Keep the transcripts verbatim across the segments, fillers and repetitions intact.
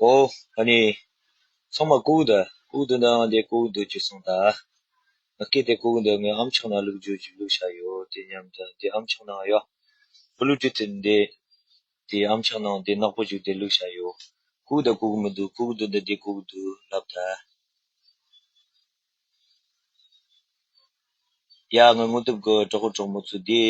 ཨོ། ཨ་ནི། ཚང་མ་གོ་གི་འདུག་གོ་གི་འདུག་ན་འདི་གོ་གི་འདུག་ཅེས་གསུངས་ད། ང་སྐད་དེ་གོ་གི་འདུག་ངས་ཨམ་ཅོག་ནང་བླུག་རྒྱུ་ཅིག་བླུགས་བཞག་ཡོད། དེ་མཉམ་དུ་འདི་ཨམ་ཅོག་ནང་ཡོད། བླུག་རྒྱུ་དེ་འདི། དེ་ཨམ་ཅོག་ནང་འདི་ནག་པོ་ཅིག་དེ་བླུགས་བཞག་ཡོད། གོ་གི་འདུག་གོ་གི་མི་འདུག་གོ་གི་འདུག་འདི་འདི་གོ་གི་འདུག་ལབ་ད། ཡ། ང་དངོས་གྲུབ་ཀྱི་གྲོགས་པོ་གྲོགས་མོ་ཚོ་འདི།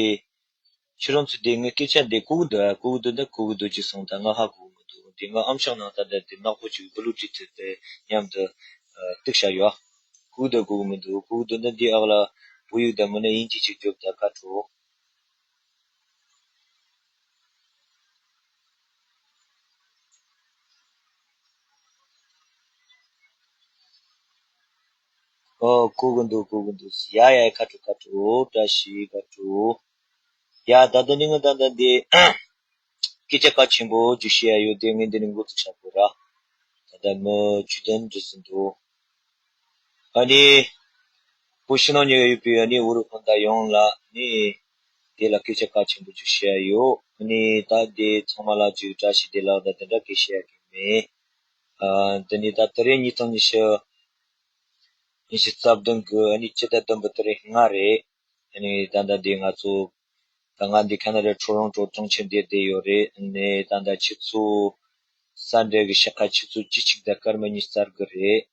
ཁྱེད་རང་ཚོ་འདི་ངའི་སྐད་ཆ་འདི་གོ་གི་འདུག་ཨ། གོ་གི་འདུག་ན་གོ་གི་འདུག་ཅེས་གསུངས་ད་ང་ཧ་གོ་གི་མི་འདུག་འདི་ང་ཨམ་ཅོག་ནང་ད་ལྟ་འདི་ནག་པོ་ཅིག་བླུག་རྒྱུ་དེ་དེ་མཉམ་དུ་ཨ་བླུགས་བཞག་ཡོད། གོ་གི་འདུག་གོ་གི་མི་འདུག་གོ་གི་འདུག་ན་འདི་ཨག་ལ་བོད་ཡིག་དང་མིན་ན་དབྱིན་ཇི་ཅིག་བརྗོད་ད་ཁ་དྲོ། ཨོ། གོ་གི་འདུག་གོ་གི་འདུག་ཡ་ཡ། ཁ་དྲོ་ཁ་དྲོ། བཀྲ་ཤིས་ཁ་དྲོ། ཡ། ད་ལྟ་ནི་ང་ད་ལྟ་འདི་སྐད་ཆ་གལ་ཆེན་པོ་ཅིག་བཤད་ཡ་ཡོད་དེ་ངས་འདི་ནས་འགོ་བཙུགས་བཞག་དགོས་ར། ད་ལྟ་མི་བཅུ་བདུན་འགྲོ་ཟིན་འདུག་ཨ་ནི། བོད་ཕྱི་ནང་གཉིས་ཀ་ཡོད་པའི་ཨ་ནི་འུ་རུ་སྤུན་ཟླ་ཡོངས་ལ་ནི། དེ་ལ་སྐད་ཆ་གལ་ཆེན་པོ་ཅིག་བཤད་ཡ་ཡོད། ཨ་ནི་ད་དེ་ཚང་མ་ལ་ཅིག་བཀྲ་ཤིས་བདེ་ལེགས་དང་དེ་འདྲ་སྐད་བཤད་ཡ་གི་མེད། ཨ། དེ་ནི་ད་དེ་རིང་ཉིས་སྟོང་ཉི་ཤུ། ཉི་ཤུ་རྩ་བདུན་གི་ཨ་ནི་སྤྱི་ཟླ་བདུན་པའི་དེ་རིང་ལྔ་རེད། ཨ་ནི་ད་ལྟ་འདི་ང་ཚོ། ད་ང་འདི་ཁ་ན་ཌ་ཊོ་རོན་ཊོ་གྲོང་ཁྱེར་འདིར་བསྡད་ཡོད་རེད། ཨ་ནི་ད་ལྟ་ཆུ་ཚོད། ས་འབྲས་ཀྱི་ཕྱེད་ཀ་ཆུ་ཚོད་བཅུ་གཅིག་དང་སྐར་མ་ཉི་ཤུ་རྩ་དགུ་རེད།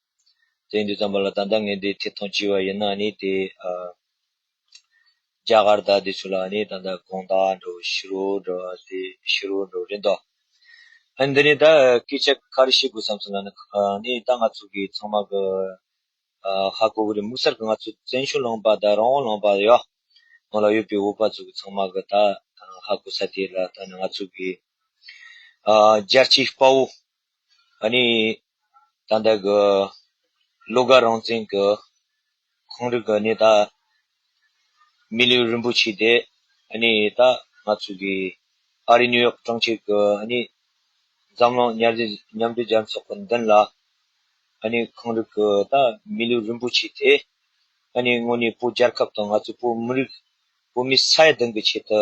དེ་ཡིན་དུས་ཙམ་པ་ལ་ད་ལྟ་ངས་འདི་ཐད་གཏོང་བྱས་པ་ཡིན་ན་ཨ་ནི་དེ། ཨ། རྒྱ་གར་དང་དེ་ཚོ་ལ་ཨ་ནི་ད་ལྟ་དགོང་དག་འགྲོ་ཕྱི་དྲོ་འགྲོ་དེ་ཕྱི་དྲོ་འགྲོ་རེད་འདུག་ཨ་ནི་འདི་ནས་ད་སྐད་ཆ་ག་རེ་བཤད་དགོས་བསམ་སོང་ལབ་ན། ཨ་ནི་ད་ང་ཚོ་གི་ཚང་མ་གི་ཨ་ཧ་གོ་གི་རེད། དམིགས་བསལ་གི་ང་ཚོ་བཙན་བྱོལ་ལུང་པ་དང་རང་དབང་ལུང་པ་ཡོད་ནང་ལ་ཡོད་པའི་བོད་པ་ཚོ་གི་ཚང་མ་གི་ད་ཧ་གོ་ས་དེ་ལ་ད་ནི་ང་ཚོ་གི་ཨ་རྒྱལ་གཅེས་དཔའ་བོ། ཨ་ནི་ད་ལྟ་གི་བློ་དགའ་རང་བཙན་གི་ཁོང་རང་གི་ནི་ད་མི་ལུས་རིན་པོ་ཆེ་དེ། ཨ་ནི་ད་ང་ཚོ་གི་ཨ་རི་ནིའུ་ཡོག་གྲོང་ཁྱེར་གི་ཨ་ནི་འཛམ་གླིང་མཉམ་འབྲེལ་མཉམ་འབྲེལ་རྒྱལ་ཚོགས་གི་མདུན་ལ། ཨ་ནི་ཁོང་རང་གི་ད་མི་ལུས་རིན་པོ་ཆེ་དེ། ཨ་ནི་དངོས་གནས་བོད་རྒྱལ་ཁབ་དང་ང་ཚོ་བོད་མི་རིགས། བོད་མི་ས་ཡ་བདུན་གྱི་ཆེད་དུ།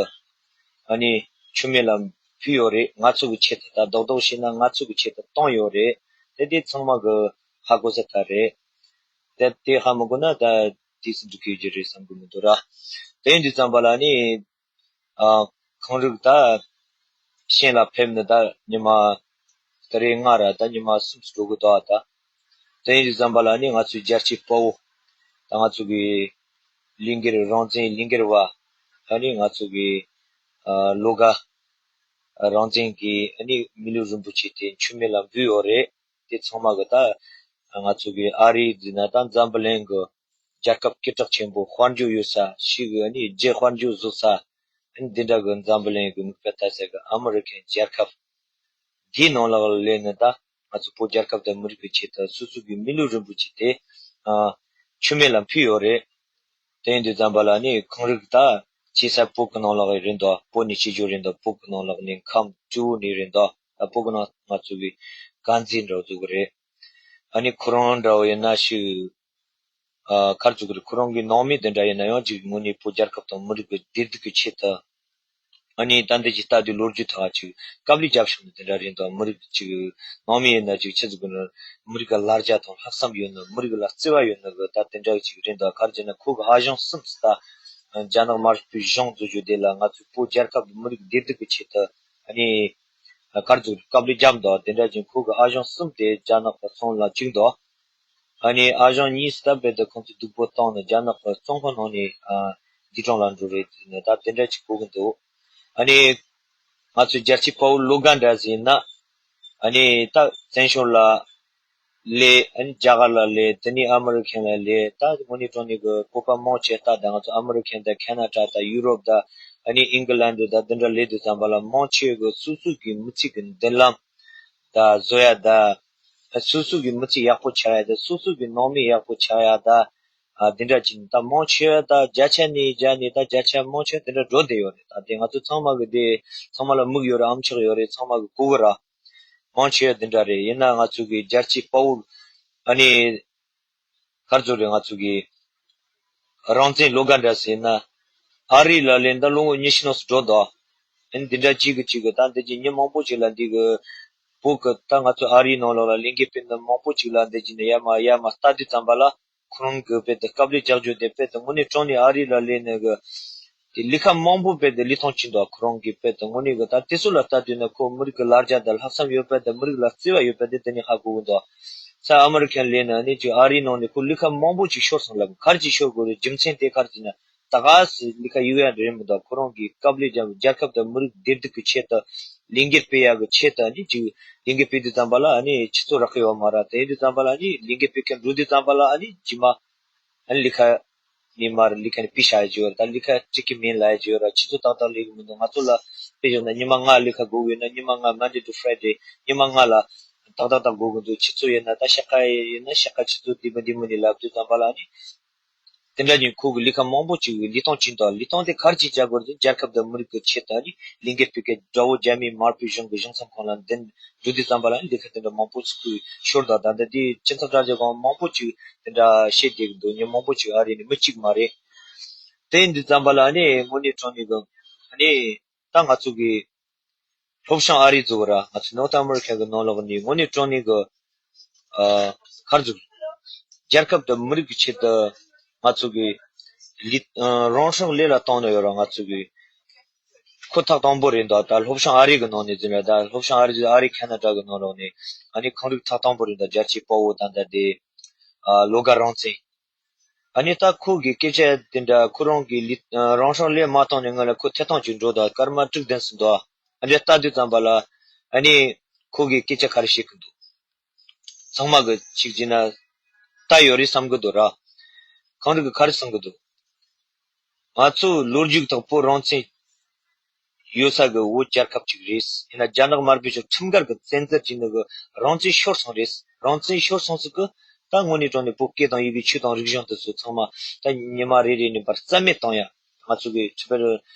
ཨ་ནི་མཆོད་མེ་ལ་ཕུལ་ཡོད་རེད། ང་ཚོ་གི་ཆེད་དུ། ད་རྡོག་རྡོག་བྱས་ན་ང་ཚོ་གི་ཆེད་དུ་བཏང་ཡོད་རེད། དེ་དེ་ཚང་མ་གི་ཧ་གོ་ས་ད་རེད། དེ་དེ་ཧ་མི་གོ་ན་ད་དུས་སུ་འགྲིག་གི་རྒྱུ་རེད་བསམ་གི་མི་འདུག་ར། དེ་ཡིན་དུས་ཙམ་པ་ལ་ནི། ཨ། ཁོང་རང་ད་ཤན་ལ་ཕེབས་ནས་ད་ཉི་མ་དེ་རིང་ལྔ་ར་ད་ཉི་མ་གསུམ་འགྲོ་གི་འདུག་ད། དེ་ཡིན་དུས་ཙམ་པ་ལ་ནི་ང་ཚོའི་རྒྱལ་གཅེས་དཔའ་བོ། ད་ང་ཚོ་གི་གླིང་གེར་རང་བཙན་གླིང་གེར་བ། ཨ་ནི་ང་ཚོ་གི་ཨ་བློ་དགའ་རང་བཙན་གྱི་ཨ་ནི་མི་ལུས་རིན་པོ་ཆེ་དེ་མཆོད་མེ་ལ་འབུལ་ཡོད་རེད། དེ་ཚང་མ་གི་ད་ང་ཚོ་གི་ཨ་རི་འདི་ན་ད་འཛམ་བུ་གླིང་གི་རྒྱལ་ཁབ་སྐད་གྲགས་ཆེན་པོ་དཔལ་འབྱོར་ཡོད་ས་ཞིག་གི་ཨ་ནི་རྒྱལ་དཔལ་འབྱོར་བཟོ་ས། ཨ་ནི་འདི་འདྲ་གི་འཛམ་བུ་གླིང་གི་མིག་དཔེ་ལྟ་ས་གི་ཨ་མི་རི་ཀན་རྒྱལ་ཁབ་འདིའི་ནང་ལོགས་ལ་སླེབས་ནས་ད་ང་ཚོ་བོད་རྒྱལ་ཁབ་དང་མི་རིགས་ཀྱི་ཆེད་དུ་སོ་སོ་གི་མི་ལུས་རིན་པོ་ཆེ་དེ་ཨ་མཆོད་མེ་ལ་ཕུལ་ཡོད་རེད། དེ་ཡིན་དུས་ཙམ་པ་ལ་ནི་ཁོང་རང་ད་སྐྱེས་ས་བོད་ཀྱི་ནང་ལོགས་རེད་འདུག་བོད་ནས་སྐྱེས་རྒྱུ་རེད་འདུག་བོད་ཀྱི་ནང་ལོགས་ནས་ཁམས་སྤྲེའུ་ནས་རེད་འདུག་ད་བོད་ཀྱི་ནང་ང་ཚོ་གི་དཀར་མཛེས་འདྲ་བོ་ཟེར་གི་རེད། ཨ་ནི་ཁོ་རང་འདྲ་བོ་ཡིན་ན་ཞིག་ཨ། ག་རེ་ཟེར་གི་རེད། ཁོ་རང་གི་ནང་མི་དེ་འདྲ་ཡིན་ན་ཡང་ཅིག་དངོས་གནས་བོད་རྒྱལ་ཁབ་དང་མི་རིགས་ཀྱི་བདེ་སྡུག་གི་ཆེད་དུ། ཨ་ནི་ད་འདི་ཅིག་ལྟ་དུས་ལོ་རྒྱུས་ཐོག་ཅིག་དཀའ་ལས་བརྒྱབ་བྱུང་ནི་དེ་འདྲ་རེད་འདུག་མི་རིགས་ཅིག་ནང་མི་ཡིན་ན་ཅིག་ཆི་ཟེར་གི་རེད། མི་རིགས་ཀྱི་ལ་རྒྱ་དང་ལྷག་བསམ་ཡོད་ནི། མི་རིགས་ལ་བརྩེ་བ་ཡོད་ནི་གི་ད་དེ་འདྲ་ཅིག་རེད་འདུག་ག་རེ་ཟེར་ན་ཁོ་གི་ཨ་ཞང་གསུམ་ད་རྒྱ་ནག་དམར་པོའི་གཞུང་བཟོ་རྒྱུ་དེ་ལ་ང་ཚོའི་བོད་རྒྱལ་ཁབ་ཀྱི་མི་རིགས་བདེ་སྡུག་གི་ཆེད་དུ་ཨ་ནི་ག་རེ་ཟེར་གི་རེད། དཀའ་ལས་བརྒྱབ་འདུག་དེ་འདྲ་ཅིག་ཁོ་གི་ཨ་ཞང་གསུམ་དེ་རྒྱ་ནག་གི་ཚོང་ལ་བཅུག་འདུག་ཨ་ནི་ཨ་ཞང་གཉིས་སུ་ད་རྦད་དེ་ཁོང་ཚོས་སྡུག་པོ་བཏང་ནས་རྒྱ་ནག་གི་བཙོན་ཁང་ནང་ནས་ཨ་འདས་གྲོངས་ལ་འགྲོ་རེད་ཟེར་ནས་ད་དེ་འདྲ་ཅིག་གོ་གི་འདུག་ཨ་ནི་ང་ཚོའི་རྒྱལ་གཅེས་དཔའ་བོ་བློ་དགའ་འདྲ་ཟེར་ན། ཨ་ནི་ད་བཙན་བྱོལ་ལ་སླེབས། ཨ་ནི་རྒྱ་གར་ལ་སླེབས། དེ་ནས་ཨ་མི་རི་ཁན་ལ་སླེབས། ད་དངོས་གནས་དྲང་གནས་ཀྱི་བོད་པ་མང་ཆེ་ད་ད་ང་ཚོ་ཨ་མི་རི་ཁན་དང་ཁ་ན་ཌ་དང་ཡུ་རོབ་དང་ཨ་ནི་ཨིང་གི་ལན་ཌ་དང་འདི་འདྲ་སླེབས་དུས་ཙམ་པ་ལ་མང་ཆེ་གི་སོ་སོ་གི་མི་ཚེ་གི་མདུན་ལམ་ད་བཟོ་ཡ་ད། སོ་སོ་གི་མི་ཚེ་ཡག་པོ་ཆགས་ཡ་ད། སོ་སོ་གི་ནང་མི་ཡག་པོ་ཆགས་ཡ་ད། ཨ་དེ་འདྲ་ཅིག་ད་མང་ཆེ་བ་ད་བརྒྱ་ཆ་ནས་བརྒྱ་ནས་ད་བརྒྱ་ཆ་མང་ཆེ་བ་དེ་འདྲ་འགྲོ་བསྡད་ཡོད་རེད། ད་དེ་ང་ཚོ་ཚང་མ་གི་དེ་ཚང་མ་ལ་མིག་ཡོད་རེད། ཨམ་ཅོག་ཡོད་རེད། ཚང་མ་གི་གོ་གི་ར། མང་ཆེ་བ་དེ་འདྲ་རེད། ཡིན་ན་ང་ཚོ་གི་རྒྱལ་གཅེས་དཔའ་བོ་ཨ་ནི་ག་རེ་ཟེར་རེད། ང་ཚོ་གི་རང་བཙན་བློ་དགའ་འདྲ་ཟེར་ན་ཨ་རི་ལ་ལེན་ད་ལོ་ངོ་ཉི་ཤུ་ནང་སུ་འགྲོ་འདུག་ཨ་ནི་འདི་འདྲ་གཅིག་གི་གཅིག་གི་ད་འདི་གི་མི་མང་པོ་ཅིག་ལ་འདི་གི་ བོད་ཀྱི་ད་ང་ཚོ་ཨ་རིའི་ནང་ལོགས་ལ་ལས་འགུལ་སྤེལ་མཁན་མང་པོ་ཅིག་ལ་འདི་བྱས་ནས་ཡར་མར་ཡར་མར་ལྟ་དུས་ཙམ་པ་ལ། ཁོ་རང་གི་དཔེ་དེ་སྐབས་རེ་རྒྱག་རྒྱུ་དེ་དཔེ་དེ་དངོས་གནས་དྲང་གནས་ཨ་རི་ལ་སླེབས་ནས་གི་དེ་ལས་ཀ་མང་པོ་དཔེ་དེ་ལས་སྟངས་ཅིག་འདུག་ཁོ་རང་གི་དཔེ་དེ་དངོས་གནས་གི་ད་དེ་ཚོ་ལ་ལྟ་དུས་ན་ཁོ་མི་རིགས་ཀྱི་ལ་རྒྱ་དང་ལྷག་བསམ་ཡོད་པ་དང་མི་རིགས་ལ་བརྩེ་བ་ཡོད་པ་དེ་དེ་ནས་ཧ་གོ་གི་འདུག་ས་ཨ་མི་རི་ཁན་སླེབས་ནས་ནི་ཅིག་ཨ་རིའི་ནང་ནས་ཁོ་ལས་ཀ་མང་པོ་ཅིག་ཤོར་སོང་ལབ། ག་རེ་ཅིག་ཤོར་དགོས་རེད། རྒྱུ་མཚན་དེ་ག་རེ་ཅིག་ན། ད་ག་སེ་ལས་ཀ་ཡོད་ཡ་རེད་མི་འདུག་ཁོ་རང་གིས་སྐབས་ལས་ཀྱང་རྒྱལ་ཁབ་དང་མི་རིགས་བདེ་སྡུག་གི་ཆེད་དུ་ལས་འགུལ་སྤེལ་ཡ་གི་ཆེད་དུ་ནི་ཅིག་ལས་འགུལ་སྤེལ་དུས་ཙམ་པ་ལ་ཨ་ནི་ཆུ་ཚོད་རག་གི་ཡོད་མ་རེད། དེ་ཡིན་དུས་ཙམ་པ་ལ་ཨ་ནི་ལས་འགུལ་སྤེལ་མཁན་འགྲོ་དུས་ཙམ་པ་ལ་ཨ་ནི་རྗེས་མ་ཨ་ནི་ལས་ཀ་ནི་མར་ལས་ཀ་ནི་སྤེལ་བྱ་ཡ་ཅིག་ཡོད་རེད། ད་ལས་ཀ་སྤྲད་ཀྱི་མིན་ལབ་ཡ་ཅིག་ཡོད་རེད། ཆུ་ཚོད་ཏག་ཏག་སླེབས་ཀྱི་མི་འདུག་ང་ཚོ་ལ་དཔེ་བཞག་ན་ཉི་མ་ལྔ་ལས་ཀ་དགོས་ཀྱི་ཡོད་ན་ཉི་མ་ལྔ་Monday to Friday ཉི་མ་ལྔ་ལ་ཏག་ཏག་ཏག་དགོས་ཀྱི་འདུག་ཆུ་ཚོད་ཡིན་ན་ད་ཤ་ཁ་ཡིན་ན་ཤ་ཁ་ཆུ་ཚོད་འདི་མི་འདི་མི་ནི་ལབ་དུས་ཙམ་པ་ལ་ཨ་ནི། དེ་འདྲ་ཉིད་ཁོ་གི་ལས་ཀ་མང་པོ་ཅིག་ལས་སྟངས་ཅིག་དང་ལས་སྟངས་དེ་ག་རེ་ཅིག་བྱ་དགོས་རེད། རྒྱལ་ཁབ་དང་མི་རིགས་ཀྱི་ཆེད་དུ་ནི་ལས་འགུལ་སྤེལ་མཁན་དགྲ་བོ་རྒྱ་མིའི་དམར་པོའི་གཞུང་གི་གཞུང་ཚབ་ཁང་ལ་འདི་འགྲོ་དུས་ཙམ་པ་ལ་ནི་ལས་ཀ་དེ་འདྲ་མང་པོ་ཅིག་ཤོར་དང་ད་ལྟ་དེ་སྤྱི་ཚོགས་དྲ་རྒྱ་སྒང་མང་པོ་ཅིག་དེ་འདྲ་བཤད་བསྡད་ཀྱི་འདུག་ཉིན་མང་པོ་ཅིག་ཨ་རི་ནི་མི་གཅིག་མ་རེད། དེ་ཡིན་དུས་ཙམ་པ་ལ་ནི་དངོས་གནས་དྲང་གནས་ཀྱི་ནི་ད་ང་ཚོ་གི་ལྷོ་བྱང་ཨ་རི་ཚོ་ར་ང་ཚོ་North America གི་ནང་ལོགས་ནས་དངོས་གནས་དྲང་གནས་ཀྱི་ཨ་ག་རེ་ཟེར། རྒྱལ་ཁབ་དང་མི་རིགས་ཀྱི་ཆེད་དུ་ང་ཚོ་གི་ལི་ཨ་རང་སྲོག་བློས་ལ་བཏང་ནས་ཡོད་ར། ང་ཚོ་གི་ཁོ་ཐག་དང་པོ་རེད་འདུག་ད་ལྷོ་བྱང་ཨ་རི་གི་ནང་ནས་ཟེར་ན་ད་ལྷོ་བྱང་ཨ་རི་ཨ་རི་ཁ་ན་ཌ་གི་ནང་ལོགས་ནས་ཨ་ནི་ཁོང་རིགས་ཐག་དང་པོ་རེད་འདུག་རྒྱལ་གཅེས་དཔའ་བོ་ད་ལྟ་དེ་ཨ་བློ་དགའ་རང་བཙན། ཨ་ནི་ད་ཁོ་གི་སྐད་ཆ་དེ་འདྲ་ཁོ་རང་གི་ལི་ཨ་རང་སྲོག་བློས་མ་བཏང་ནས་སྔོན་ལ་ཁོ་ཐད་གཏོང་བྱས་འགྲོ་དང་སྐར་མ་དྲུག་བདུན་ཙམ་འདུག་ཨ་འདྲ་ལྟ་དུས་ཙམ་པ་ལ་ཨ་ནི་ཁོ་གི་སྐད་ཆ་ག་རེ་བཤད་ཀྱི་འདུག་ཚང་མ་གི་ཅིག་བྱས་ན་ལྟ་ཡོད་རེད་བསམ་གྱི་འདུག་ར། གང་རིགས་གི་ག་རེ་བསམ་གྱི་འདུག་ང་ཚོ་ལོ་རྒྱུས་ཐོག་བོད་རང་བཙན་ཡོད་ས་གི་བོད་རྒྱལ་ཁབ་ཅིག་རེད། ཡིན་ན་རྒྱ་ནག་དམར་པོའི་ཕྱོགས་ཁྲིམས་འགལ་གི་བཙན་འཛུལ་བྱས་ནས་གི་རང་བཙན་ཤོར་སོང་རེད། རང་བཙན་ཤོར་སོང་ཟིག་གི་ད་དངོས་གནས་དྲང་གནས་བོད་སྐད་དང་ཡི་གེ་ཆོས་དང་རིག་གཞུང་དེ་ཚོ་ཚང་མ་ད་ཉི་མ་རེ་རེ་ནས་པར་རྩ་མེད་བཏང་ཡ། ང་ཚོ་གི་ཁྲི་པར་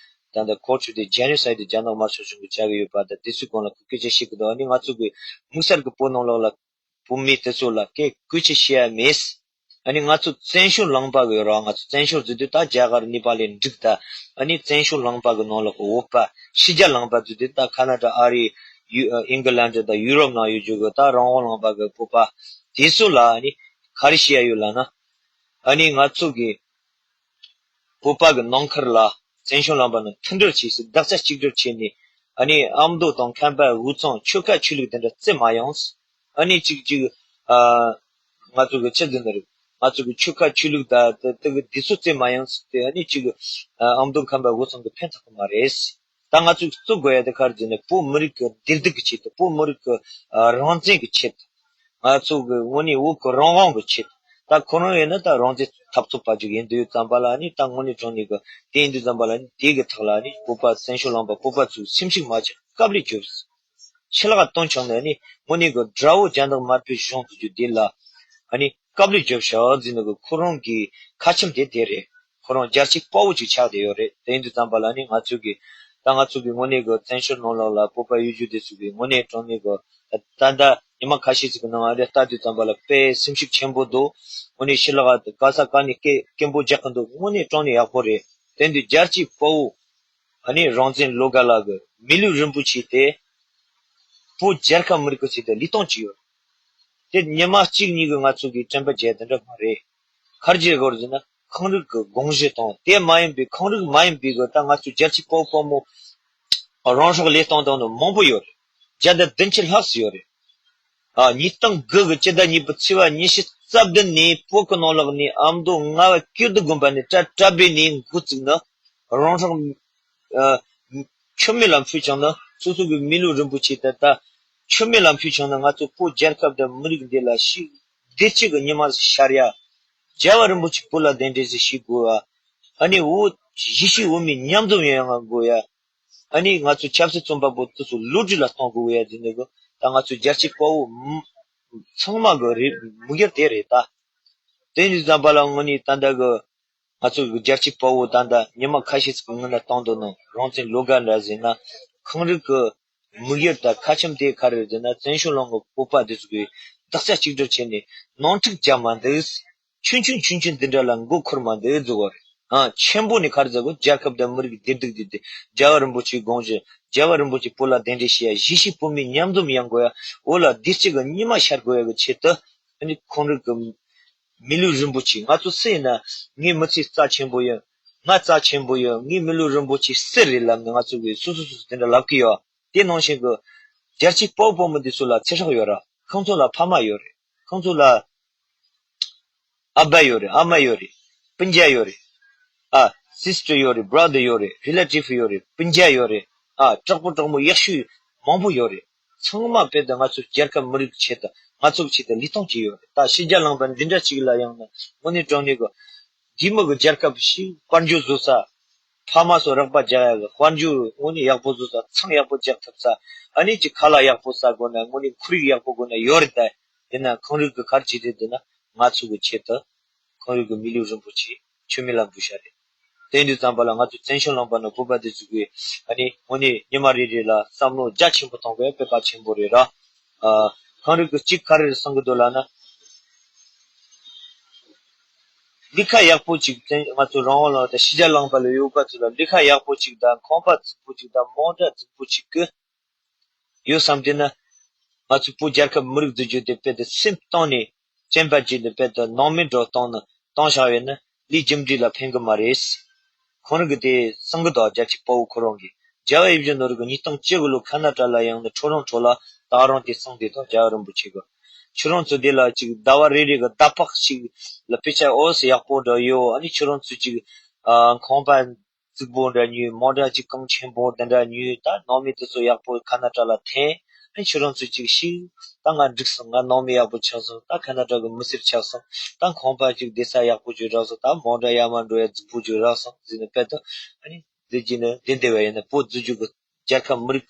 ད་ལྟ་ཁོ་ཚོ་དེ་Genocide རྒྱ་ནག་དམར་ཤོག་གཞུང་གི་བྱ་གི་ཡོད་པ་ད་དེ་ཚོའི་སྒང་ལ་སྐད་ཆ་བཤད་གི་འདུག་ཨ་ནི་ང་ཚོ་གི་དམིགས་བསལ་གི་བོད་ནང་ལོགས་ལ་བོད་མི་དེ་ཚོ་ལ་སྐད་སྐུལ་ཆ་བྱེད་ཡ་མེད། ཨ་ནི་ང་ཚོ་བཙན་བྱོལ་ལུང་པ་གི་ཡོད་ར། ང་ཚོ་བཙན་བྱོལ་ཟེར་དུས་ད་རྒྱ་གར་ནེ་པ་ལའི་འབྲུག་ད་ཨ་ནི་བཙན་བྱོལ་ལུང་པ་གི་ནང་ལོགས་གི་བོད་པ་ཕྱི་རྒྱལ་ལུང་པ་ཟེར་དུས་ད་ཁ་ན་ཌ་ཨ་རི་ཡུ་ཨ་ཨིང་གི་ལན་ཌི་ད་ཡུ་རོབ་ནང་ཡོད་རྒྱུ་གི་ད་རང་དབང་ལུང་པ་གི་བོད་པ་དེ་ཚོ་ལ་ཨ་ནི་ག་རེ་བཤད་ཡ་ཡོད་ལབ་ན། ཨ་ནི་ང་ཚོ་གི་བོད་པ་གི་ནང་ཁུལ་ལ་བཙན་བྱོལ་ལུང་པ་ནང་མཐུན་སྒྲིལ་བྱས་སུ་བདག་ཆ་གཅིག་སྒྲིལ་བྱས་ནས་ཨ་ནི་ཨ་མདོ་དང་ཁམས་པ་དབུས་གཙང་ཆོལ་ཁ་ཆོས་ལུགས་དེ་འདྲ་བརྩི་མ་ཡོང་། ཨ་ནི་གཅིག་གཅིག་ཨ་ང་ཚོ་གི་ཆི་ཟེར་ན་རེད། ང་ཚོ་གི་ཆོལ་ཁ་ཆོས་ལུགས་ད་དེ་དེ་གི་འདི་ཚོ་བརྩི་མ་ཡོང་ཟེར་ཏེ་ཨ་ནི་གཅིག་ཨ་ཨ་མདོ་ཁམས་པ་དབུས་གཙང་གི་ཕན་ཐོགས་གི་མ་རེད། ད་ང་ཚོས་བརྩི་དགོས་ཡ་དེ་ག་རེ་ཟེར་ན་བོད་མི་རིགས་ཀྱི་བདེ་སྡུག་གི་ཆེད་དུ་བོད་མི་རིགས་ཀྱི་ཨ་རང་བཙན་གྱི་ཆེད་དུ། ང་ཚོ་གི་དངོས་གནས་བོད་ཀྱི་རང་དབང་གི་ཆེད་དུ། ད་ཁོ་རང་ཡིན་ན་ད་རང་བཙན་འཐབ་རྩོད་པ་ཅིག་ཡིན་དུས་ཙམ་པ་ལ་ནི་ད་དངོས་གནས་དྲང་གནས་ཀྱི་དེ་ཡིན་དུས་ཙམ་པ་ལ་ནི་དེ་གི་ཐོག་ལ་ནི་བོད་པ་བཙན་བྱོལ་ལུང་པ་བོད་པ་ཚོས་སེམས་ཤུགས་མ་ཆག་དཀའ་ལས་བརྒྱབ། ཕྱི་ལོགས་བཏོན་ཆོག་ནས་ནི་དངོས་གནས་ཀྱི་དགྲ་བོ་རྒྱ་ནག་དམར་པོའི་གཞུང་དུ་རྒྱུ་དེ་ལ་ཨ་ནི་དཀའ་ལས་བརྒྱབ་ཤག་ཟེར་ནི་གི་ཁོ་རང་གི་ཁ་ཆེམས་དེ་དེ་རེད། ཁོ་རང་རྒྱལ་གཅེས་དཔའ་བོ་ཅིག་ཆགས་བསྡད་ཡོད་རེད། དེ་ཡིན་དུས་ཙམ་པ་ལ་ནི་ང་ཚོ་གི་ད་ང་ཚོ་གི་དངོས་གནས་གི་བཙན་བྱོལ་ནང་ལོགས་ལ་བོད་པ་ཡོད་རྒྱུ་དེ་ཚོ་གི་དངོས་གནས་དྲང་གནས་གི་ད་ལྟ་ཉི་མ་ཁ་ཤས་ཅིག་གི་ནང་ང་རེ་ལྟ་དུས་ཙམ་པ་ལ་དཔེ་སེམས་ཤུགས་ཆེན་པོ་འདུག་དངོས་གནས་ཕྱི་ལོགས་ག་ས་ག་ནས་སྐད་སྐད་འབོད་རྒྱག་གི་འདུག་དངོས་གནས་དྲང་གནས་ཡག་པོ་རེད། དེ་འདི་རྒྱལ་གཅེས་དཔའ་བོ་ཨ་ནི་རང་བཙན་བློ་དགའ་ལགས་ཀྱི་མི་ལུས་རིན་པོ་ཆེ་དེ་བོད་རྒྱལ་ཁབ་མི་རིགས་ཀྱི་ཆེད་དུ་ལུས་སྟོང་བྱས་ཡོད། དེ་ཉི་མ་གཅིག་གཉིས་ཀྱི་ང་ཚོ་གི་དྲན་པ་བརྗེད་དེ་འདྲ་མ་རེད། ག་རེ་བྱེད་དགོས་རེད་ཟེར་ན་ཁོང་རིགས་ཀྱི་དགོངས་གཞི་དང་དེ་མ་ཡིན་པའི་ཁོང་རིགས་མ་ཡིན་པའི་གི་ད་ང་ཚོ་རྒྱལ་གཅེས་དཔའ་བོ་དཔའ་མོ་རང་སྲོག་བློས་བཏང་བཏང་ནི་མང་པོ་ཡོད་རེད། བརྒྱ་དང་བདུན་ཅུ་ལྷག་ཙམ་ཡོད་རེད། ཨ་ཉིས་སྟོང་དགུ་གི་སྤྱི་ཟླ་གཉིས་པའི་ཚེས་པ་ཉི་ཤུ་རྩ་བདུན་ནས་བོད་ཀྱི་ནང་ལོགས་ནས་ཨ་མདོ་རྔ་བ་ཀིརྟི་དགོན་པ་ནས་གྲྭ་གྲྭ་པའི་ནས་འགོ་བཙུགས་ནས་རང་སྲོག་ཨ་མཆོད་མེ་ལ་ཕུལ་བྱུང་ན་སོ་སོ་གི་མི་ལུས་རིན་པོ་ཆེ་དེ་ད་མཆོད་མེ་ལ་ཕུལ་བྱུང་ན་ང་ཚོ་བོད་རྒྱལ་ཁབ་དང་མི་རིགས་འདི་ལ་ཞིག་བདེ་སྐྱིད་ཀྱི་ཉི་མ་ཤར་ཡ། རྒྱལ་བ་རིན་པོ་ཆེ་བོད་ལ་གདན་འདྲེན་ཞིག་དགོས་ཡ། ཨ་ནི་འོ་ཡེ་ཤུའི་འོས་མི་མཉམ་འཛོམས་ཡོང་ཡ་དགོས་ཡ། ཨ་ནི་ང་ཚོ་ཆབ་སྲིད་བཙོན་པ་པོ་དེ་ཚོ་ལོ་རྒྱུས་ལ་གཏོང་དགོས་ཡ་ཟེར་ནས་གོ་ད་ང་ཚོ་རྒྱལ་གཅེས་དཔའ་བོ་མ་ཚང་མ་གི་རེ་དམིགས་ཡུལ་དེ་རེད་ད། དེ་ཡིན་དུས་ཙམ་པ་ལ་དངོས་གནས་ད་ལྟ་གི་ང་ཚོ་གི་རྒྱལ་གཅེས་དཔའ་བོ་ད་ལྟ་ཉི་མ་ཁ་ཤས་ཤིག་གི་སྔོན་ལ་བཏང་འདུག་ནོ་རང་བཙན་བློ་དགའ་འདྲ་ཟེར་ན་ཁོང་རིགས་གི་དམིགས་ཡུལ་དང་ཁ་ཆེམས་དེ་ག་རེ་རེད་ཟེར་ན་བཙན་བྱོལ་ནང་གི་བོད་པ་དེ་ཚོ་གི་དག་ཆ་གཅིག་སྒྲིལ་བྱས་ནས་ནང་འཁྲུག་རྒྱག་མ་འདུག་ཆུང་ཆུང་ཆུང་ཆུང་འདི་འདྲ་ལ་མགོ་འཁོར་མ་འདུག་ཟེར་བ་རེད། ཨ་ཆེན་པོ་ནས་ག་རེ་ཟེར་དགོས། རྒྱལ་ཁབ་དང་མི་རིགས་བདེ་སྡུག་བདེ་སྡུག་རྒྱལ་བ་རིན་པོ་ཆེའི་དགོངས་བཞེད། རྒྱལ་བ་རིན་པོ་ཆེའི་བོད་ལ་གདན་འདྲེན་བྱས་ཡ། གཞིས་བྱེས་བོད་མི་མཉམ་འཛོམས་ཡོང་དགོས་ཡ། བོད་ལ་བདེ་སྐྱིད་ཀྱི་ཉི་མ་ཤར་དགོས་ཡ་གི་ཆེད་དུ། ཨ་ནི་ཁོང་རང་གི་མི་ལུས་རིན་པོ་ཆེ། ང་ཚོ་སུ་ཡིན་ན། ངའི་མི་ཚེ་རྩ་ཆེན་པོ་ཡིན། ང་རྩ་ཆེན་པོ་ཡིན། ངའི་མི་ལུས་རིན་པོ་ཆེ་སུ་རེད་ལབ་ནས་ང་ཚོ་གིས་སོ་སོ་སོ་སོ་དེ་འདྲ་ལབ་ཀྱི་ཡོད། དེ་ནང་བཞིན་གྱི་རྒྱལ་གཅེས་དཔའ་བོ་དཔའ་མོ་འདི་ཚོ་ལ་ཚེ་སྲོག་ཡོད་ར། ཁོང་ཚོ་ལ་ཕ་མ་ཡོད་རེད། ཁོང་ཚོ་ལ་ཨ་ཕ་ཡོད་རེད། ཨ་མ་ཡོད་རེད། སྤུན་ཀྱག་ཡོད་རེད། ཨ་སིས་ཊར་ཡོད་རེད། བྷ་ར་དར་ཡོད་རེད། རི་ལེ་ཊིབ་ཡོད་རེད། སྤུན་ཀྱག་ཡོད་རེད། ཨ་གྲོགས་པོ་གྲོགས་མོ་ཡག་ཤོས་མང་པོ་ཡོད་རེད། ཚང་མ་དཔེ་དེ་ང་ཚོ་རྒྱལ་ཁབ་མི་རིགས་ཆེད་དུ། ང་ཚོ་གི་ཆེད་དུ་ལུས་ཐོངས་བྱས་ཡོད་རེད། ད་ཕྱི་རྒྱལ་ལུང་པ་འདི་འདྲ་ཅིག་ལ་ཡོང་ན་དངོས་གནས་དྲང་གནས་གི་རྒྱུས་མེད་གི་རྒྱལ་ཁབ་ཞིག་དཔལ་འབྱོར་བཟོ་ས། ཕ་མ་ཚོ་རོགས་པ་རྒྱག་ཡ་གི་དཔལ་འབྱོར་དངོས་གནས་ཡག་པོ་བཟོ་ས། ཚང་ཡག་པོ་རྒྱག་ཐུབ་ས། ཨ་ནི་ཅིག་ཁ་ལག་ཡག་པོ་ཟ་དགོས་ན། དངོས་གནས་ཁོར་ཡུག་ཡག་པོ་དགོས་ན་ཡོད་རེད། ད་དེ་ན་ཁོང་རང་གི་ག་རེ་བྱེད་དེ། དེ་ན་ང་ཚོ་གི་ཆེད་དུ་ཁོང་རང་གི་མི་ལུས་རིན་པོ་ཆེ་མཆོད་མེ་ལ་འབུལ་ཤ་རེད། དེ་ཡིན་དུས་ཙམ་པ་ལ་ང་ཚོ་བཙན་བྱོལ་ལུང་པ་ནང་བོད་པ་དེ་ཚོ་གིས་ཨ་ནི་དངོས་གནས་ཉི་མ་རེ་རེ་ལ་བསམ་བློ་རྒྱ་ཆེན་པོ་གཏོང་དགོས་དཔེ་གལ་ཆེན་པོ་རེད་ར། ཨ་ཁོང་རང་གི་གཅིག་ག་རེ་གསུང་གི་འདུག་ལབ་ན། ལས་ཀ་ཡག་པོ་ཅིག་བཙན། ང་ཚོ་རང་དབང་ལུང་པ་དང་ཕྱི་རྒྱལ་ལུང་པ་ལ་ཡོད་པ་ཚོ་ལ་ལས་ཀ་ཡག་པོ་ཅིག་དང་ཁང་པ་རྫིག་པོ་ཅིག་དང་མོ་ཊ་རྫིག་པོ་ཅིག་གི་ཡོད་བསམ་དེ་ན། ང་ཚོ་བོད་རྒྱལ་ཁབ་མི་རིགས་འདི་རྒྱུད་དེ་དཔེ་དེ་སེམས་གཏིང་ནས་སྤྱན་པ་བརྗིད་ནས་དཔེ་དེ་ནང་མི་འགྲོ་གཏོང་ན་གཏོང་བཞག་ཡོད་ན་ལས་རྒྱུ་འབྲས་ལ་ཕན་གི་མ་རེད། ཁོང་རང་གི་དེ་གསུང་གི་འདུག་རྒྱལ་གཅེས་དཔའ་བོ་ཁོ་རང་གིས། རྒྱལ་བ་ཡིད་བཞིན་ནོར་བུ་གི་ཉིས་སྟོང་བཅུ་དགུ་ལོ་ཁ་ན་ཏྲ་ལ་ཡོང་ནས་ཁྲོ་རང་ཁྲོ་ལ་ད་རང་དེ་གསུངས་བསྡད་འདུག་རྒྱལ་བ་རིན་པོ་ཆེ་གིས། ཁྱོད་རང་ཚོ་དེ་ལ་ཅིག་ཟླ་བ་རེ་རེ་གི་ཟླ་ཕོགས་ཤིག་ལ་དཔེ་ཆ་ཨོ་སི་ཡག་པོ་འདྲ་ཡོད། ཨ་ནི་ཁྱོད་རང་ཚོ་ཅིག་ཨ་ཁང་པ་རྫིག་པོ་འདྲ་ཉོས། མོ་ཊ་ཅིག་གོང་ཆེན་པོ་དེ་འདྲ་ཉོས། ད་ནང་མི་དེ་ཚོ་ཡག་པོ་ཁ་ན་ཏྲ་ལ་འཐེན། ཨ་ནི་ཁྱོད་རང་ཚོ་ཅིག་ཤིག་ད་ང་འགྲིག་སོང་། ང་ནང་མི་ཡག་པོ་ཆགས་སོང་། ད་ཁ་ན་ཏྲ་གི་མི་སེར་ཆགས་སོང་། ད་ཁང་པ་ཅིག་བསྡད་ས་ཡག་པོ་ཅིག་རག་སོང་། ད་མོ་ཊ་ཡར་མར་འགྲོ་ཡ་རྫིག་པོ་ཅིག་རག་སོང་ཟེར་ནས་དཔེ་དེ། ཨ་ནི་འདི་གྱིས་ནི་འདི་འདི་བ་ཡིན་ན་བོད་བཟོ་རྒྱུ་གི་རྒྱལ་ཁབ་མི་རིགས་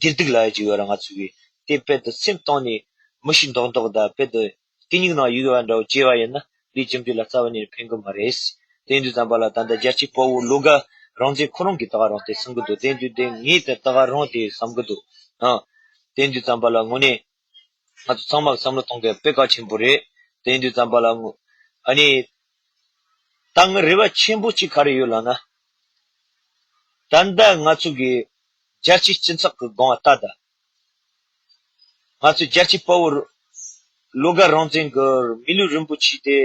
ཀྱི་བདེ་སྡུག་ལ་ཡ་ཅིག་ཡོད་ར། ང་ཚོ་གིས་དེ་དཔེ་དེ་སེམས་གཏིང་ནས་མི་ཤི་མདོག་མདོག་དང་དཔེ་དེ་སྐད་སྙིགས་ནང་གཡུག་པ་འདྲ་བོ་བྱས་པ་ཡིན་ན་ལས་རྒྱུ་འབྲས་ལ་རྩ་བ་ནས་ཕན་གི་མ་རེད། དེ་ཡིན་དུས་ཙམ་པ་ལ་ད་ལྟ་རྒྱལ་གཅེས་དཔའ་བོ་བློ་དགའ་རང་བཙན་ཁོ་རང་གིས་ད་ག་རང་དེ་གསུང་གི་འདུག་དེ་ཡིན་དུས་དེ་ངས་དེ་ད་ག་རང་དེ་བསམ་གི་འདུག་ཨ་དེ་ཡིན་དུས་ཙམ་པ་ལ་དངོས་གནས་ང་ཚོ་ཚང་མ་བསམ་བློ་གཏོང་དགོས་དཔེ་གལ་ཆེན་པོ་རེད། དེ་ཡིན་དུས་ཙམ་པ་ལ་ངོ་ཨ་ནི། ད་ངས་རེ་བ་ཆེན་པོ་གཅིག་ག་རེ་ཡོད་ལབ་ན། ད་ལྟ་ང་ཚོ་གི་རྒྱལ་སྤྱིའི་སྤྱི་ཚོགས་ཀྱི་སྒང་ལ་ལྟ་ད། ང་ཚོ་རྒྱལ་གཅེས་དཔའ་བོ་བློ་དགའ་རང་བཙན་གྱི་མི་ལུས་རིན་པོ་ཆེ་དེ་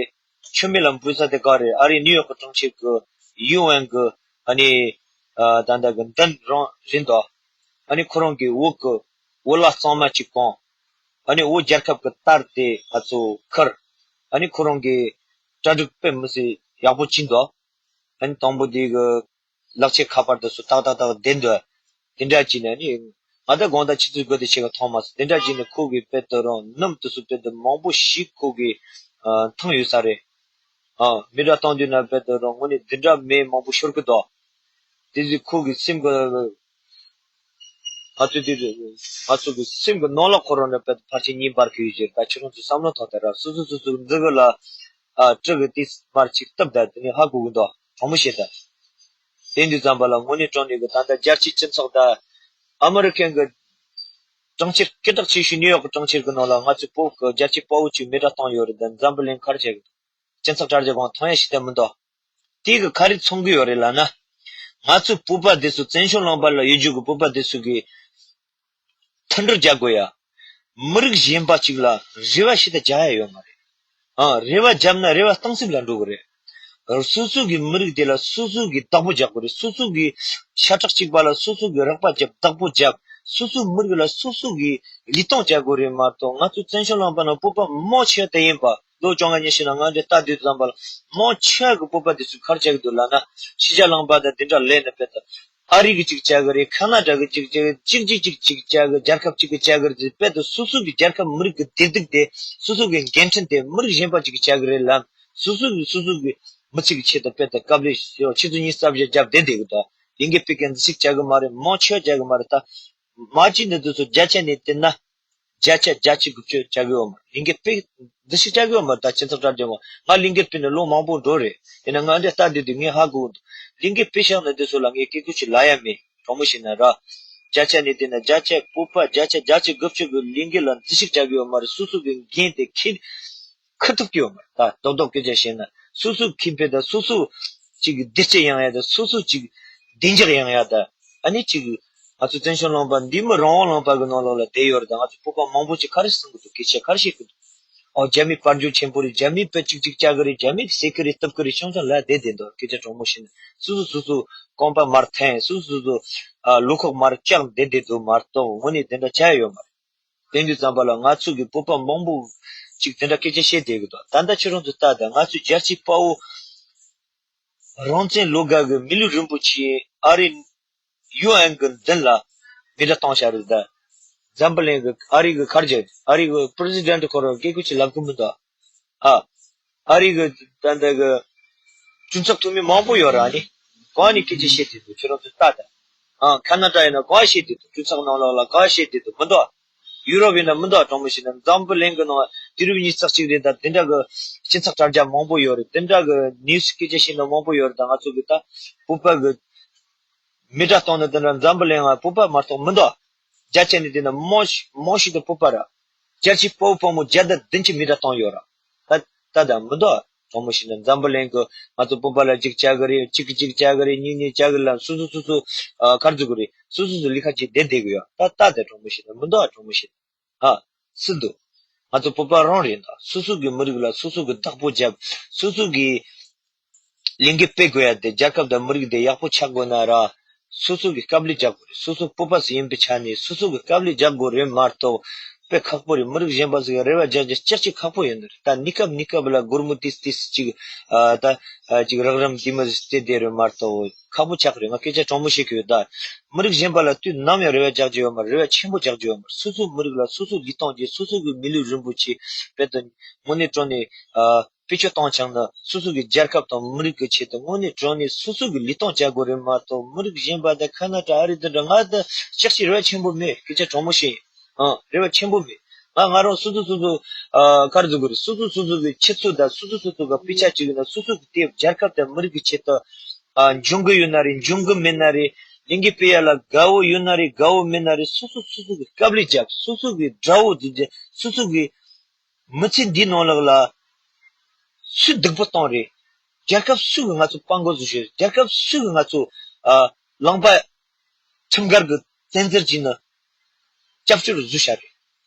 མཆོད་མེ་ལ་འབུལ་ས་དེ་ག་རེ། ཨ་རིའི་ནིའུ་ཡོག་གི་གྲོང་ཁྱེར་གྱི་ཡུ་ཨེན་གྱི་ཨ་ནི་ཨ་ད་ལྟ་གི་མདུན་རང་རེད་འདུག་ཨ་ནི་ཁོ་རང་གི་འོག་གི་འོ་ལ་གཙང་མ་ཅིག་གང་། ཨ་ནི་འོ་རྒྱལ་ཁབ་ཀྱི་དར་དེ་ང་ཚོ་ཁུར། ཨ་ནི་ཁོ་རང་གི་གྲ་སྒྲིག་དཔེ་མི་སྲིད་ཡག་པོ་བྱས་འདུག་ཨ་ནི་དང་པོ་དེ་གི་ལག་ཆས་ཁ་པར་དེ་ཚོ་ཏག་ཏག་ཏག་བསྡད་འདུག་དེ་འདྲ་བྱས་ནས་ཨ་ནི་ང་ད་དགོང་དག་ཆུ་ཚོད་དགུ་དང་ཕྱེད་ཀ་ཐོན་མ་སོང་། དེ་འདྲ་བྱས་ནས་ཁོ་གིས་དཔེ་དེ་རང་སྣུམ་དེ་ཚོ་དཔེ་དེ་མང་པོ་ཞིག་ཁོ་གིས་ཨ་འཐུང་ཡོད་ས་རེད། ཨ་མི་འདྲ་བཏང་དུས་ན་དཔེ་དེ་རང་དངོས་གནས་འདི་འདྲ་མེ་མང་པོ་ཤོར་གི་འདུག་དེ་ཚོས་ཁོ་གི་སེམས་ཀྱི། ང་ཚོ་དེ་ང་ཚོ་གི་སེམས་ཀྱི་ནང་ལ་ཁོ་རང་ནས་དཔེ་ཕལ་ཆེར་གཉིས་འབར་གི་ཡོད་ཅེས། ད་ཁྱེད་རང་ཚོ་བསམ་བློ་ཐོངས་དང་ར། སོ་སོ་སོ་སོ་འཛི་གི་ལ་ཨ་སྤྲི་གི་དེ་མར་ཅིག་བཏབ་ད་དེ་ནས་ཧ་གོ་གི་འདུག་གྲོགས་མོ་བཤད་ད། དེ་འདི་ཙམ་པ་ལ་དངོས་གནས་དྲང་གནས་གི་ད་ལྟ་རྒྱལ་སྤྱིའི་སྤྱི་ཚོགས་ད་ཨ་མི་རི་ཀན་གི་གྲོང་ཁྱེར་སྐད་གྲགས་ཆེ་ཤོས་ནིའུ་ཡོག་གི་གྲོང་ཁྱེར་གི་ནང་ལ་ང་ཚོ་བོད་གི་རྒྱལ་གཅེས་དཔའ་བོ་ཅིག་མེ་སྲེག་བཏང་ཡོད་རེད། ད་འཛམ་བུ་གླིང་ག་རེ་བྱེད་གི་འདུག་སྤྱི་ཚོགས་དྲ་རྒྱའི་སྒང་མཐོང་ཡ་ཞིག་ད་མི་འདུག་དེ་གི་ག་རེ་མཚོན་གི་ཡོད་རེད་ལབ་ན། ང་ཚོ་བོད་པ་དེ་ཚོ་བཙན་བྱོལ་ལུང་པ་ལ་ཡོད་རྒྱུ་གི་བོད་པ་དེ་ཚོ་གི་མཐུན་སྒྲིལ་རྒྱག་དགོས་ཡ། མི་རིགས་གཞན་པ་ཅིག་ལ་རེ་བ་ཞིག་ད་རྒྱག་ཡ་ཡོད་མ་རེད། ཨ་རེ་བ་བརྒྱབ་ན་རེ་བ་གཏིང་ཟབ་ལ་འགྲོ་གི་རེད། སོ་སོ་གི་མི་རིགས་དེ་ལ་སོ་སོ་གི་བདག་པོ་རྒྱག་དགོས་རེད། སོ་སོ་གི་ཤ་ཁྲག་གཅིག་པ་ལ་སོ་སོ་གི་རེག་པ་རྒྱབ། བདག་པོ་རྒྱབ། སོ་སོའི་མི་རིགས་ལ་སོ་སོ་གི་ལུས་སྟོབས་རྒྱག་དགོས་རེད་མ་གཏོགས། ང་ཚོ་བཙན་བྱོལ་ལུང་པ་ན་བོད་པ་མང་ཆེ་བ་དེ་ཡིན་པ། ལོ་བཅོ་ལྔ་ཉི་ཤུ་ན་ང་འདྲ་ལྟ་དུས་ཙམ་པ་ལ་མང་ཆེ་བ་གི་བོད་པ་དེ་ཚོས་ག་རེ་བྱ་གི་འདུག་ལབ་ན། ཕྱི་རྒྱལ་ལུང་པ་དང་དེ་འདྲ་ལས་ནས་དཔེ་ད་ཨ་རི་གི་གཅིག་བྱ་གི་རེད། ཁ་ན་ཌ་གི་གཅིག་བྱ་གི་གཅིག་གཅིག་གཅིག་གཅིག་བྱ་གི་རྒྱལ་ཁབ་གཅིག་གི་བྱ་གི་རེད། དཔེ་ད་སོ་སོ་གི་རྒྱལ་ཁབ་མི་རིགས་གི་བདེ་སྡུག་དེ་སོ་སོ་གི་འགན་འཁྲི་དེ་མི་རིགས་གཞན་པ་གཅིག་གི་བྱ་གི་རེད་ལབ། སོ་སོ་གི་སོ་སོ་གི་མི་ཚེ་གི་ཆེད་དུ་དཔེ་ད་དཀའ་ལས་ཆུ་ཚོད་ཉི་ཤུ་རྩ་བཞི་བརྒྱབ་བསྡད་བསྡད་གི་འདུག་ལས་འགན་སྤེལ་མཁན་འདི་ཞིག་བྱ་གི་མ་རེད། མང་ཆེ་བ་བྱ་གི་མ་རེད། ད་མ་གཅིག་ནས་དུས་ཚོད་བརྒྱ་ཆ་ནས་བལྟས་ན། བརྒྱ་ཆ་བརྒྱད་ཅུ་དགུ་བཅུ་བྱ་གི་ཡོད་མ་རེད། ལས་འགན་སྤེལ་འདི་ཞིག་བྱ་གི་ཡོད་མ་རེད། ད་སྤྱི་ཚོགས་དྲ་རྒྱ་མ་ང་ལས་འགན་སྤེལ་ནས་ལོ་མང་པོ་འགྲོ་རེད། ཡིན་ན་ང་འདི་ལྟ་འདི་དུས་ངས་ཧ་གོ་གི་འདུག་ལས་འགན་སྤེལ་བཞག་ནས་འདི་ཚོ་ལ་ངས་སྐད་སྐུལ་ཞིག་ལབ་ཡ་མེད། གྲོགས་མོ་ཞིག་ན་ར། བརྒྱ་ཆ་ནས་བལྟས་ན་བརྒྱ་ཆ་བོད་པ་བརྒྱ་ཆ་བརྒྱད་ཅུ་དགུ་བཅུ་གི་ལས་འགན་ལ་འདི་ཞིག་བྱ་གི་ཡོད་མ་རེད། སོ་སོ་གི་འགན་དེ་འཁྱེར་འཁུར་ཐུབ་ཀྱི་ཡོད་མ་རེད། ད་རྡོག་རྡོག་སྐད་ཆ་བཤད་ན་སོ་སོ་ཁེ་ཕན་དང་སོ་སོ་ ཅིག་བདེ་སྐྱིད་ཡོང་ཡ་དང་། སོ་སོ་ཅིག་བདེ་འཇགས་ཡོང་ཡ་དང་། ཨ་ནི་ཅིག་ང་ཚོ་བཙན་བྱོལ་ལུང་པ་འདི་མི་རང་དབང་ལུང་པ་གི་ནང་ལོགས་ལ་བསྡད་ཡོད་རེད། ད་ང་ཚོ་བོད་པ་མང་པོ་ཅིག་ག་རེ་གསུང་གི་འདུག་སྐད་ཆ་ག་རེ་བཤད་གི་འདུག་ཨོ་རྒྱ་མི་དཔལ་འབྱོར་ཆེན་པོ་རེད། རྒྱ་མི་དཔེ་ཅིག་ཅིག་བྱ་གི་རེད། རྒྱ་མི་གིས་ཟེར་གི་རེད། གཏུབ་གི་རེད། ཆུང་ཆུང་ལ་བསྡད་བསྡད་འདུག་སྐད་ཆ་དྲང་མོ་བཤད་ན། སོ་སོ་སོ་སོ་རྐང་པ་མར་འཐེན། སོ་སོ་སོ་སོ་ཨ་ལོ་ཁོག་མར་བཅག་བསྡད་བསྡད་འདུག་མ་གཏོགས་དངོས་གནས་དེ་འདྲ་བྱ་ཡ་ཡོད་མ་རེད། དེ་འདྲ་ཙམ་པ་ལ་ང་ཚོ་གི་བོད་པ་མང་པོ་ཅིག་དེ་འདྲ་སྐད་ཆ་བཤད་བསྡད་གི་འདུག་ད་ལྟ་ཁྱེད་རང་ཚོ་ལྟ་དང་། ང་ཚོའི་རྒྱལ་གཅེས་དཔའ་བོ་རང་བཙན་བློ་དགའ་གི་མི་ལུས་རིན་པོ་ཆེ་ཨ་རི་ཡུ་ཨེན་གི་མདུན་ལ་མེ་མདའ་བཏང་བཞག་རེད། ད་འཛམ་བུ་གླིང་གི་ཨ་རི་གི་ག་རེ་ཟེར། ཨ་རི་གི་པི་རེ་སི་ཌེན་ཊི་ཁོ་རང་སྐད་ཆ་ཅིག་ལབ་གི་མི་འདུག་ཨ། ཨ་རི་གི་ད་ལྟ་གི་གྲོས་ཚོགས་འཐུས་མི་མང་པོ་ཡོད་ར། ཨ་ནི་གང་ནས་སྐད་ཆ་བཤད་བསྡད་འདུག་ཁྱེད་རང་ཚོ་ལྟ་དང་། ཨ། ཁ་ན་ཌ་ཡིན་ན་གང་བཤད་བསྡད་འདུག་གྲོས་ཚོགས་ནང་ལོགས་ལ་གང་བཤད་བསྡད་འདུག་མི་འདུག་ཡུ་རོབ་ཡིན་ན་མི་འདུག་དྲང་མོ་བཤད་ན། འཛམ་བུ་གླིང་གི་ནང་དུས་རབས་ཉི་ཤུ་རྩ་གཅིག་རེད། ད་དེ་འདྲ་གི་སྤྱི་ཚོགས་དྲ་རྒྱ་མང་པོ་ཡོད་རེད། དེ་འདྲ་གི་ནིའུ་སི་སྐད་ཆ་བཤད་ན་མང་པོ་ཡོད་རེད། ད་ང་ཚོ་གི་ད་བོད་པ་གི་མི་གྲངས་སྟོང་ནི་དེ་འདྲ་འཛམ་བུ་གླིང་ང་བོད་པ་མ་གཏོགས་མི་འདུག་བརྒྱ་ཆ་ནི་དེ་ན་མང་ཤོས་མང་ཤོས་དེ་བོད་པ་ར། རྒྱལ་གཅེས་དཔའ་བོ་དཔའ་མོ་བརྒྱ་དང་བདུན་ཅུ་མི་གྲངས་སྟོང་ཡོད་ར། ད་ད་ད་མི་འདུག་དྲང་མོ་བཤད་ན་འཛམ་བུ་གླིང་གི་ང་ཚོ་བོད་པ་ལ་གཅིག་བྱ་གི་རེད། གཅིག་གིས་གཅིག་བྱ་གི་རེད། གཉིས་གཉིས་བྱ་གི་ལ་སོ་སོ་སོ་སོ་ཨ་གར་འཛུགས་གི་རེད། སོ་སོ་སོ་ལས་ཀ་བྱེད་བསྡད་བསྡད་གི་ཡོད། ད་ད་ད་དྲང་མོ་བཤད་ན་མི་འདུག་དྲང་མོ་བཤད་ན། ཨ། སུ་འདུག་ང་ཚོ་བོད་པ་རང་རེད་ད། སོ་སོ་གི་མི་རིགས་ལ་སོ་སོ་གི་བདག་པོ་རྒྱབ། སོ་སོ་གི་ལས་འགུལ་སྤེལ་དགོས་ཡ་དེ། རྒྱལ་ཁབ་དང་མི་རིགས་དེ་ཡག་པོ་ཆགས་དགོས་ན་ར། སོ་སོ་གི་དཀའ་ལས་རྒྱག་དགོས་རེད། སོ་སོ་བོད་པ་ཞིག་ཡིན་པའི་ཆ་ནས་སོ་སོ་གི་དཀའ་ལས་རྒྱག་དགོས་རེད་མ་གཏོགས། དཔེ་ཁག་པོ་རེད། མི་རིགས་གཞན་པ་ཞིག་རེ་བ་རྒྱག་རྒྱུ་ཅིག་ཅིག་ཁག་པོ་ཡོད་ནི་རེད། ད་གནས་སྐབས་གནས་སྐབས་ལ་སྒོར་མོ་ཏིས་ཏིས་ཅིག་ཨ་ད་ཨ་ཅིག་རག་རམ་དེ་མོ་ཟིག་སྟེར་བསྡད་རེད་མ་གཏོགས། ཁག་པོ་ཆགས་རེད། ང་སྐད་ཆ་དྲང་མོ་བཤད་གི་ཡོད་ད། མི་རིགས་གཞན་པ་ལ་དུས་ནམ་ཡང་རེ་བ་རྒྱག་རྒྱུ་ཡོད་མ་རེད། རེ་བ་ཆེན་པོ་རྒྱག་རྒྱུ་ཡོད་མ་རེད། སོ་སོའི་མི་རིགས་ལ་སོ་སོ་ལུས་གཏོང་རྒྱུ། སོ་སོ་གི་མི་ལུས་རིན་པོ་ཆེ་དཔེ་དེ་དངོས་གནས་དྲང་གནས་ཨ་བེད་སྤྱོད་བཏང་ཆོག་ན། སོ་སོ་གི་རྒྱལ་ཁབ་དང་མི་རིགས་ཀྱི་ཆེད་དུ་དངོས་གནས་དྲང་གནས་སོ་སོ་གི་ལུས་གཏོང་བྱ་དགོས་རེད་མ་གཏོགས། མི་རིགས་གཞན་པ་དང་ཁ་ན་ཌ་ཨ་རི་དེ་འདྲ་ང་ད་ཅིག་ཅིག་རེ་བ་ཆེན་པོ་མེད། སྐད་ཆ་དྲང་མོ་བཤད་ཡིན། ཨ། རེ་བ་ཆེན་པོ་མེད། ང་ང་རང་སོ་སོ་སོ་སོ་ཨ་གར་འཛུགས་དགོས་རེད། སོ་སོ་སོ་སོ་གི་ཁྱེད་ཚོ་དང་སོ་སོ་སོ་སོ་གི་དཔེ་ཆ་བྱེད་ཀྱི་ན། སོ་སོ་གི་དེ་རྒྱལ་ཁབ་དང་མི་རིགས་ཀྱི་ཆེད་དུ་ཨ་འཇོན་གི་ཡོད་ན་རེད། འཇོན་གི་མེད་ན་རེད། ལས་འགུལ་སྤེལ་ཡ་ལ་དགའ་བོ་ཡོད་ན་རེད། དགའ་བོ་མེད་ན་རེད། སོ་སོ་སོ་སོ་གི་དཀའ་ལས་རྒྱབ། སོ་སོ་གི་དགྲ་བོ་དེ་སོ་སོ་གི་མི་ཚེ་འདིའི་ནང་ལོགས་ལ་སུས་སྡུག་པོ་བཏང་རེད། རྒྱལ་ཁབ་སུ་གིས་ང་ཚོ་དཔའ་མགོ་བཟུང་བྱས། རྒྱལ་ཁབ་སུ་གིས་ང་ཚོ་ཨ་ལུང་པ་ཁྲིམས་འགལ་གྱི་བཙན་འཛུལ་བྱས་ནས་སྐྱབས་བཅོལ་བཟོས་བཞག་རེད།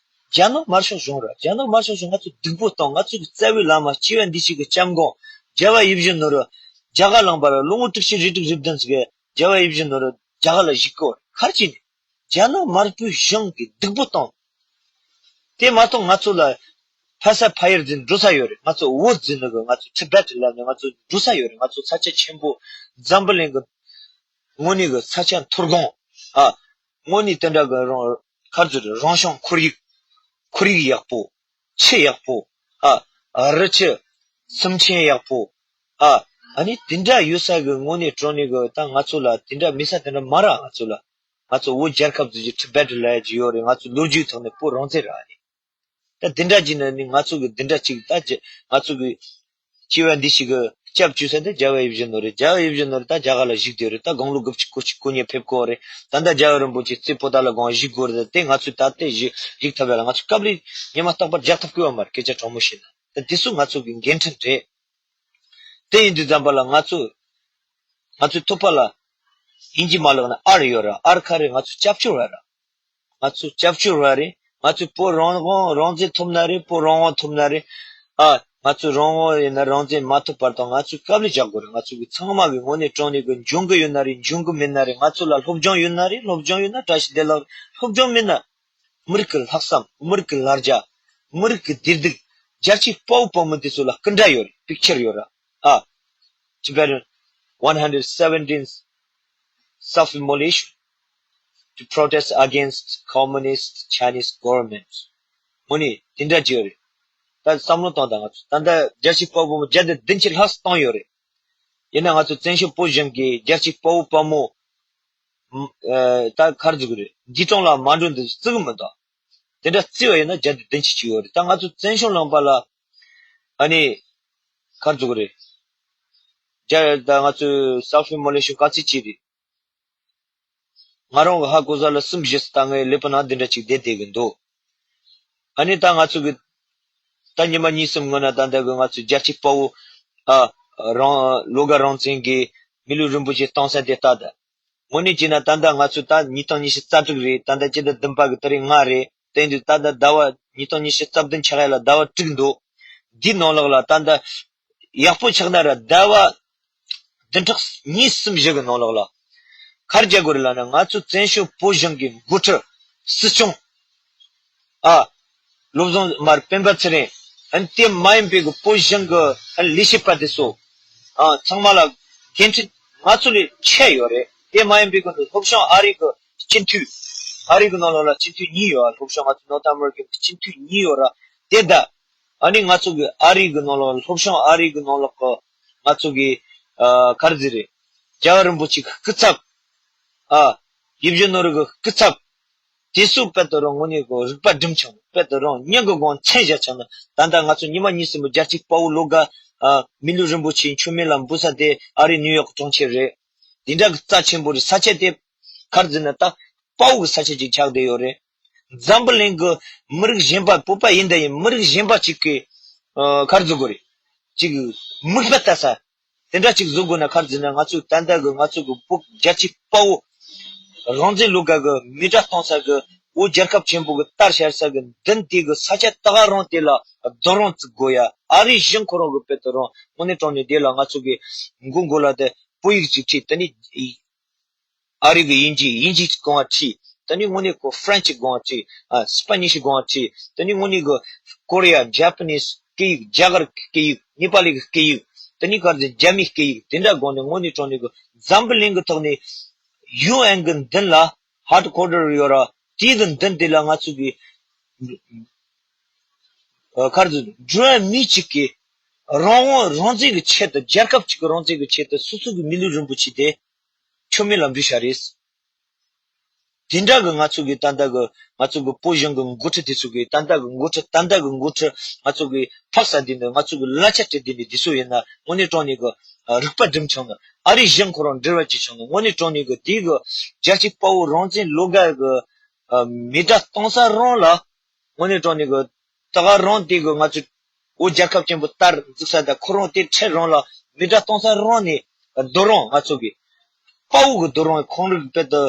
རྒྱ་ནག་དམར་ཤོག་གཞུང་ར། རྒྱ་ནག་དམར་ཤོག་གཞུང་ང་ཚོ་སྡུག་པོ་བཏང་། ང་ཚོ་གི་རྩ་བའི་བླ་མ་སྐྱེ་བ་འདི་ཕྱི་གི་སྐྱབས་མགོན་རྒྱལ་བ་ཡིད་བཞིན་ནོར་བུ་རྒྱ་གར་ལུང་པ་ར་ལོ་ངོ་དྲུག་ཅུ་རེ་དྲུག་རེ་བདུན་ཙམ་གི་རྒྱལ་བ་ཡིད་བཞིན་ནོར་བུ་རྒྱ་གར་ལ་བཞུགས་གི་ཡོད་རེད། ག་རེ་བྱས་ནས། རྒྱ་ནག་དམར་པོའི་གཞུང་གིས་སྡུག་པོ་བཏང་། དེ་མ་གཏོགས་ང་ཚོ་ལ་ཕ་ས་ཕ་ཡུལ་འཛིན་འགྲོ་ས་ཡོད་རེད། ང་ཚོ་བོད་འཛིན་ནི་གི། ང་ཚོ་ཊི་བེཊ་ལ་ནི་ང་ཚོ་འགྲོ་ས་ཡོད་རེད། ང་ཚོ་ས་ཆ་ཆེན་པོ་འཛམ་བུ་གླིང་གི་དངོས་གནས་གི་ས་ཆ་མཐོ་སྒང་ཨ་དངོས་གནས་དེ་འདྲ་གི་རང་ག་རེ་ཟེར་རང་བྱུང་ཁོར་ཡུག་ཁོར་ཡུག་ཡག་པོ། ཆུ་ཡག་པོ། ཨ། རི་ཆུ། སེམས་ཅན་ཡག་པོ། ཨ། ཨ་ནི་དེ་འདྲ་ཡོད་ས་གི་དངོས་གནས་དྲང་གནས་གི་ད་ང་ཚོ་ལ་དེ་འདྲ་མེད་ས་དེ་འདྲ་མ་རེད། ང་ཚོ་ལ། ང་ཚོ་བོད་རྒྱལ་ཁབ་ཚོ་གི་ཊི་བེཊ་ལབ་ཡ་ཅིག་ཡོད་རེད། ང་ཚོ་ལོ་རྒྱུས་ཐོག་ནས་བོད་རང་བཙན་རག་ནི། ད་དེ་འདྲ་ཅིག་ན་ནི་ང་ཚོ་གི་དེ་འདྲ་ཅིག་ད་ཅི་ང་ཚོ་གི་སྐྱེ་བ་འདི་ཞིག་གི་སྐྱབས་བཅོལ་ས་དེ་རྒྱལ་བ་ཡིད་བཞིན་ནོར་བུ་རེད། རྒྱལ་བ་ཡིད་བཞིན་ནོར་བུ་ད་རྒྱ་གར་ལ་བཞུགས་བསྡད་རེད། ད་དགུང་ལོ་དགུ་བཅུ་གོ་གཅིག་གོ་གཉིས་ཕེབས་གོ་རེད། ད་ལྟ་རྒྱལ་བ་རིན་པོ་ཆེ་རྩེ་པོ་ཏ་ལ་དགོངས་བཞུགས་དགོས་རེད། ད་དེ་ང་ཚོས་ད་ལྟ་བཞུགས་བཞུགས་ཐུབ་ཡ་ལ་ང་ཚོ་སྐབས་རེ་ཉི་མ་རྟག་པར་རྒྱག་ཐུབ་ཀྱི་ཡོད་མ་རེད། སྐད་ཆ་དྲང་མོ་བཤད་ན། ད་དེ་ཚོ་ང་ཚོ་གི་འགན་འཁྲི་རེད། དེ་ཡིན་དུས་ཙམ་པ་ལ་ང་ཚོ་ང་ཚོའི་ཐོབ་པ་ལ་ཡིན་གཅིག་མ་ལོག་ན་ཨར་ཡོད་ར། ཨར་ག་རེ། ང་ཚོ་སྐྱབས་བཅོལ་བ་ར། ང་ཚོ་སྐྱབས་བཅོལ་བ་རེད། ང་ཚོས་བོད་རང་དབང་རང་བཙན་ཐོབ་ན་རེད། བོད་རང་དབང་ཐོབ་ན་རེད། ཨ། ང་ཚོས་རང་དབང་ཡིན་ན་རང་བཙན་མ་ཐོབ་བར་དུ་ང་ཚོས་དཀའ་ལས་རྒྱག་དགོས་རེད། ང་ཚོ་གི་ཚང་མ་གི་དངོས་གནས་དྲང་གནས་གི་འཇོན་གི་ཡོད་ན་རེད། འཇོན་གི་མེད་ན་རེད། ང་ཚོ་ལ་སློབ་སྦྱོང་ཡོད་ན་རེད། སློབ་སྦྱོང་ཡོད་ན་བཀྲ་ཤིས་བདེ་ལེགས་རེད། སློབ་སྦྱོང་མེད་ན་མི་རིགས་ཀྱི་ལྷག་བསམ། མི་རིགས་ཀྱི་ལ་རྒྱ། མི་རིགས་ཀྱི་བདེ་སྡུག་རྒྱལ་གཅེས་དཔའ་བོ་དཔའ་མོ་དེ་ཚོ་ལ་སྐུ་འདྲ་ཡོད་རེད། པིག་ཅར་ཡོད་ར། ཨ། Tibetan one hundred seventeen self-immolation to protest against communist Chinese government. དངོས་གནས་དེ་འདྲ་ཅིག་ཡོད་རེད། ད་བསམ་བློ་བཏང་དང་། ང་ཚོ་ད་ལྟ་རྒྱལ་གཅེས་དཔའ་བོ་དཔའ་མོ་བརྒྱ་དང་བདུན་ཅུ་ལྷག་བཏང་ཡོད་རེད། ཡིན་ན་ང་ཚོ་བཙན་བྱོལ་བོད་གཞུང་གིས་རྒྱལ་གཅེས་དཔའ་བོ་དཔའ་མོ་ཨ་ད་ག་རེ་ཟེར་དགོས་རེད། འདས་གྲོངས་ལ་མ་འགྲོ་འདི་བརྩི་གི་མི་འདུག་དེ་འདྲ་བརྩིས་པ་ཡིན་ན་བརྒྱ་དང་བདུན་ཅུ་ཅིག་ཡོད་རེད། ད་ང་ཚོ་བཙན་བྱོལ་ལུང་པ་ལ་ཨ་ནི་ག་རེ་ཟེར་དགོས་རེད། རྒྱ་ད་ང་ཚོས་self-immolation ག་ཚོད་བྱས་རེད། ང་རང་གི་ཧ་གོ་ས་ལ་གསུམ་བཞི་ཙམ་ད་ངའི་ཀླད་པ་ནང་འདི་འདྲ་ཅིག་བསྡད་བསྡད་གི་འདུག་ཨ་ནི་ད་ང་ཚོ་གི་ད་ཉི་མ་གཉིས་གསུམ་སྔོན་ན་ད་ལྟ་གི་ང་ཚོའི་རྒྱལ་གཅེས་དཔའ་བོ་ཨ་ རང་ལོ་འགའ་རང་བཙན་གྱི་མི་ལུས་རིན་པོ་ཆེ་གཏོང་ས་དེ་ལྟ་ད། དངོས་གནས་བྱས་ན་ད་ལྟ་ང་ཚོ་ད་ཉིས་སྟོང་ཉི་ཤུ་རྩ་དྲུག་རེད། ད་ལྟ་སྤྱི་ཟླ་བདུན་པ་གི་ཏ་རིག་ལྔ་རེད། དེ་འདི་ད་ལྟ་ཟླ་བ་ཉིས་སྟོང་ཉི་ཤུ་རྩ་བདུན་ཆགས་ཡ་ལ་ཟླ་བ་དྲུག་འདུག་འདིའི་ནང་ལོགས་ལ་ད་ལྟ་ཡག་པོ་ཆགས་ན་ར་ཟླ་བ་བདུན་ཕྲག་གཉིས་གསུམ་བཞི་གི་ནང་ལོགས་ལ་ག་རེ་བྱ་དགོས་རེད་ལབ་ན། ང་ཚོ་བཙན་བྱོལ་བོད་གཞུང་གི་འགོ་ཁྲིད་སྲིད་སྐྱོང་ཨ། བློ་བཟང་མར་སྤེན་པ་ཚེ་རིང་། ཨ་ནི་དེ་མ་ཡིན་པའི་གི་བོད་གཞུང་གི་ཨ་ལས་བྱེད་པ་དེ་ཚོ་ཨ་ཚང་མ་ལ་འགན་འཁྲི་ང་ཚོ་ལས་ཆེ་ཡོད་རེད། དེ་མ་ཡིན་པའི་གི་སློབ་སྦྱོང་ཨ་རི་གི་སྤྱི་འཐུས། ཨ་རི་གི་ནང་ལོགས་ལ་སྤྱི་འཐུས་གཉིས་ཡོད། སློབ་སྦྱོང་ང་ཚོ་North America གི་སྤྱི་འཐུས་གཉིས་ཡོད་ར། དེ་ད་ཨ་ནི་ང་ཚོ་གི་ཨ་རི་གི་ནང་ལོགས་སློབ་སྦྱོང་ཨ་རི་གི་ནང་ལོགས་གི་ང་ཚོ་གི་ཨ་ག་རེ་ཟེར་རེད། རྒྱལ་བ་རིན་པོ་ཆེ་གི་སྐུ་ཚབ་ཨ་ཡིད་བཞིན་ནོར་བུ་གི་སྐུ་ཚབ། དེ་ཚོ་དཔེ་ད་རུང་དངོས་གནས་གི་རིག་པ་སྒྲིམ་ཆོག་ནི། དཔེ་ད་རུང་སྙིང་གི་སྒོ་ནས་མཚན་བཞག་ཆོག་ནི། ད་ལྟ་ང་ཚོ་ཉི་མ་གཉིས་གསུམ་པོ་རྒྱལ་གཅེས་དཔའ་བོ་བློ་དགའ་ཨ་མི་ལུས་རིན་པོ་ཆེ་མཆོད་མེ་ལ་འབུལ་ས་དེ་ཨ་རི་ནིའུ་ཡོག་གྲོང་ཁྱེར་རེད། དེ་འདྲ་གི་རྩ་ཆེན་པོ་རེད། ས་ཆ་དེ་ག་རེ་ཟེར་ན་ད་དཔའ་བོ་གི་ས་ཆ་ཅིག་ཆགས་བསྡད་ཡོད་རེད། འཛམ་བུ་གླིང་གི་མི་རིགས་གཞན་པ། བོད་པ་ཡིན་ད་ཡིན། མི་རིགས་གཞན་པ་ཅིག་གི་ཨ་ག་རེ་ཟེར་དགོས་རེད། ཅིག་མིག་དཔེ་ལྟ་ས། དེ་འདྲ་ཅིག་བཟོ་དགོས་ན་ག་རེ་ཟེར་ན། ང་ཚོས་ད་ལྟ་གི་ང་ཚོ་གི་བོད་རྒྱལ་གཅེས་དཔའ་བོ་རང་བཙན་བློ་དགའ་གི་མེ་སྲེག་གཏོང་ས་གི་བོད་རྒྱལ་ཁབ་ཆེན་པོ་གི་དར་ཤར་ས་གི་མདུན་དེ་གི་ས་ཆ་ད་ག་རང་དེ་ལ་རྡོ་རིང་བརྩིགས་དགོས་ཡ། ཨ་རི་གཞུང་ཁོ་རང་གི་དཔེ་ད་རུང་དངོས་གནས་དྲང་གནས་དེ་ལ་ང་ཚོ་གི་མགོ་མགོ་ལ་དེ་བོད་ཡིག་ཅིག་བྲིས། དེ་ནི་ཨ་རི་གི་དབྱིན་ཇི། དབྱིན་ཇི་གོང་བ་བྲིས། དེ་ནི་དངོས་གནས་ཁོ་ཧྥ་རན་ཆི་གོང་བ་བྲིས། ཨ་སི་པ་ནི་ཤི་གོང་བ་བྲིས། དེ་ནི་དངོས་གནས་གི་ཀོ་རི་ཡ་ཇ་པ་ནིས་སྐད་ཡིག་རྒྱ་གར་གྱི་སྐད་ཡིག་ནེ་པ་ལི་གི་སྐད་ཡིག་དེ་ནི་ག་རེ་ཟེར་རྒྱ་མིའི་སྐད་ཡིག་དེ་འདྲ་སྒང་ནས་དངོས་གནས་དྲང་གནས་གི་འཛམ་བུ་གླིང་གི་ཐོག་ནས་ཡུ་ཨེན་གི་མདུན་ལ་ཧེཌ་ཀོ་ཊར་ཡོད་ར། དེའི་གི་མདུན་དེ་ལ་ང་ཚོ་གི་ཨ་ག་རེ་ཟེར་འགྲོ་བ་མི་གཅིག་གི་རང་དབང་རང་བཙན་གི་ཆེད་དུ། རྒྱལ་ཁབ་གཅིག་གི་རང་བཙན་གི་ཆེད་དུ་སོ་སོ་གི་མི་ལུས་རིན་པོ་ཆེ་དེ་མཆོད་མེ་ལ་འབུལ་ཤ་རེད། དེ་འདྲ་གི་ང་ཚོ་གི་ད་ལྟ་གི་ང་ཚོ་གི་བོད་གཞུང་གི་འགོ་ཁྲིད་དེ་ཚོ་གི་ད་ལྟ་གི་འགོ་ཁྲིད། ད་ལྟ་གི་འགོ་ཁྲིད་ང་ཚོ་གི་འཕགས་ས་འདི་ནི། ང་ཚོ་གི་གླ་ཆ་སྤྲད་འདི་ནི། འདི་ཚོ་ཡིན་ན་དངོས་གནས་དྲང་གནས་གི་ཨ་རིག་པ་སྒྲིམ་ཆོག་ནི། ཨ་རི་གཞུང་ཁོ་རང་འབྲེལ་བ་བྱེད་ཆོག་ནི། དངོས་གནས་དྲང་གནས་གི་དེ་གི་རྒྱལ་གཅེས་དཔའ་བོ་རང་བཙན་བློ་དགའ་གི་ཨ་མེ་སྲེག་གཏོང་ས་རང་ལ་དངོས་གནས་དྲང་གནས་གི་ད་ག་རང་དེ་གི་ང་ཚོ་བོད་རྒྱལ་ཁབ་ཆེན་པོ་དར་འཛུགས་ས་དང་། ཁོ་རང་དེ་འཕྲལ་རང་ལ་མེ་སྲེག་གཏོང་ས་རང་ནས་རྡོ་རིང་། ང་ཚོ་གི་དཔའ་བོ་གི་རྡོ་རིང་། ཁོང་རིགས་དཔེ་དེ་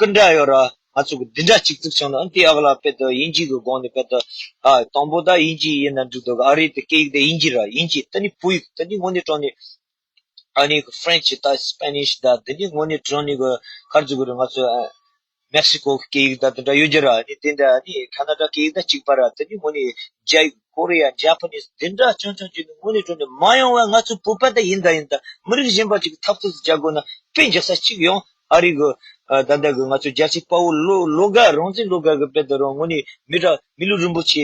སྐུ་འདྲ་ཡོད་ར། ང་ཚོ་གི་འདི་འདྲ་ཅིག་བརྩིགས་བྱུང་ན། ཨ་དེ་ཨག་ལ་དཔེ་དེ་དབྱིན་ཇི་གི་སྒང་ནས་དཔེ་དེ་ཨ་དང་པོ་ད་དབྱིན་ཇི་ཡིན་ན་འགྲིག་འདུག་ཨ་རི་དེ་སྐད་ཡིག་དེ་དབྱིན་ཇི་ར། དབྱིན་ཇི། དེ་ནི་བོད་ཡིག། དེ་ནི་དངོས་གནས་དྲང་གནས་ཨ་ནི་ཧྥ་རན་ཆི་དང་སི་པ་ནིཤ་དང་། དེ་ནི་དངོས་གནས་དྲང་གནས་གི་ག་རེ་ཟེར་དགོས་རེད། ང་ཚོ་ཨ་མེག་སི་ཀོ་གི་སྐད་ཡིག་དང་དེ་འདྲ་ཡོད་རྒྱུ་ར། ཨ་ནི་དེ་འདྲ་ཨ་ནི་ཁ་ན་ཌ་སྐད་ཡིག་དང་གཅིག་པ་ར། དེ་ནི་དངོས་གནས་རྒྱ་ཡིག། ཀོ་རི་ཡ། ཇ་པ་ནིས། དེ་འདྲ་ཆུང་ཆུང་ཅིག་ནི་དངོས་གནས་དྲང་གནས་མ་ཡོང་བ། ང་ཚོ་བོད་པ་དང་ཡིན་དང་ཡིན་དང་མི་རིགས་གཞན་པ་ཅིག་གི་འཐབ་རྩོད་རྒྱག་དགོས་ན་དཔེ་འཇོག་ས་གཅིག་ཡོང་། ཨ་རི་གི་ཨ་ད་ལྟ་གི་ང་ཚོ་རྒྱལ་གཅེས་དཔའ་བོ་བློ་བློ་དགའ། རང་བཙན་བློ་དགའ་གི་དཔེ་དེ་རང་དངོས་གནས་མི་ར་མི་ལུས་རིན་པོ་ཆེ་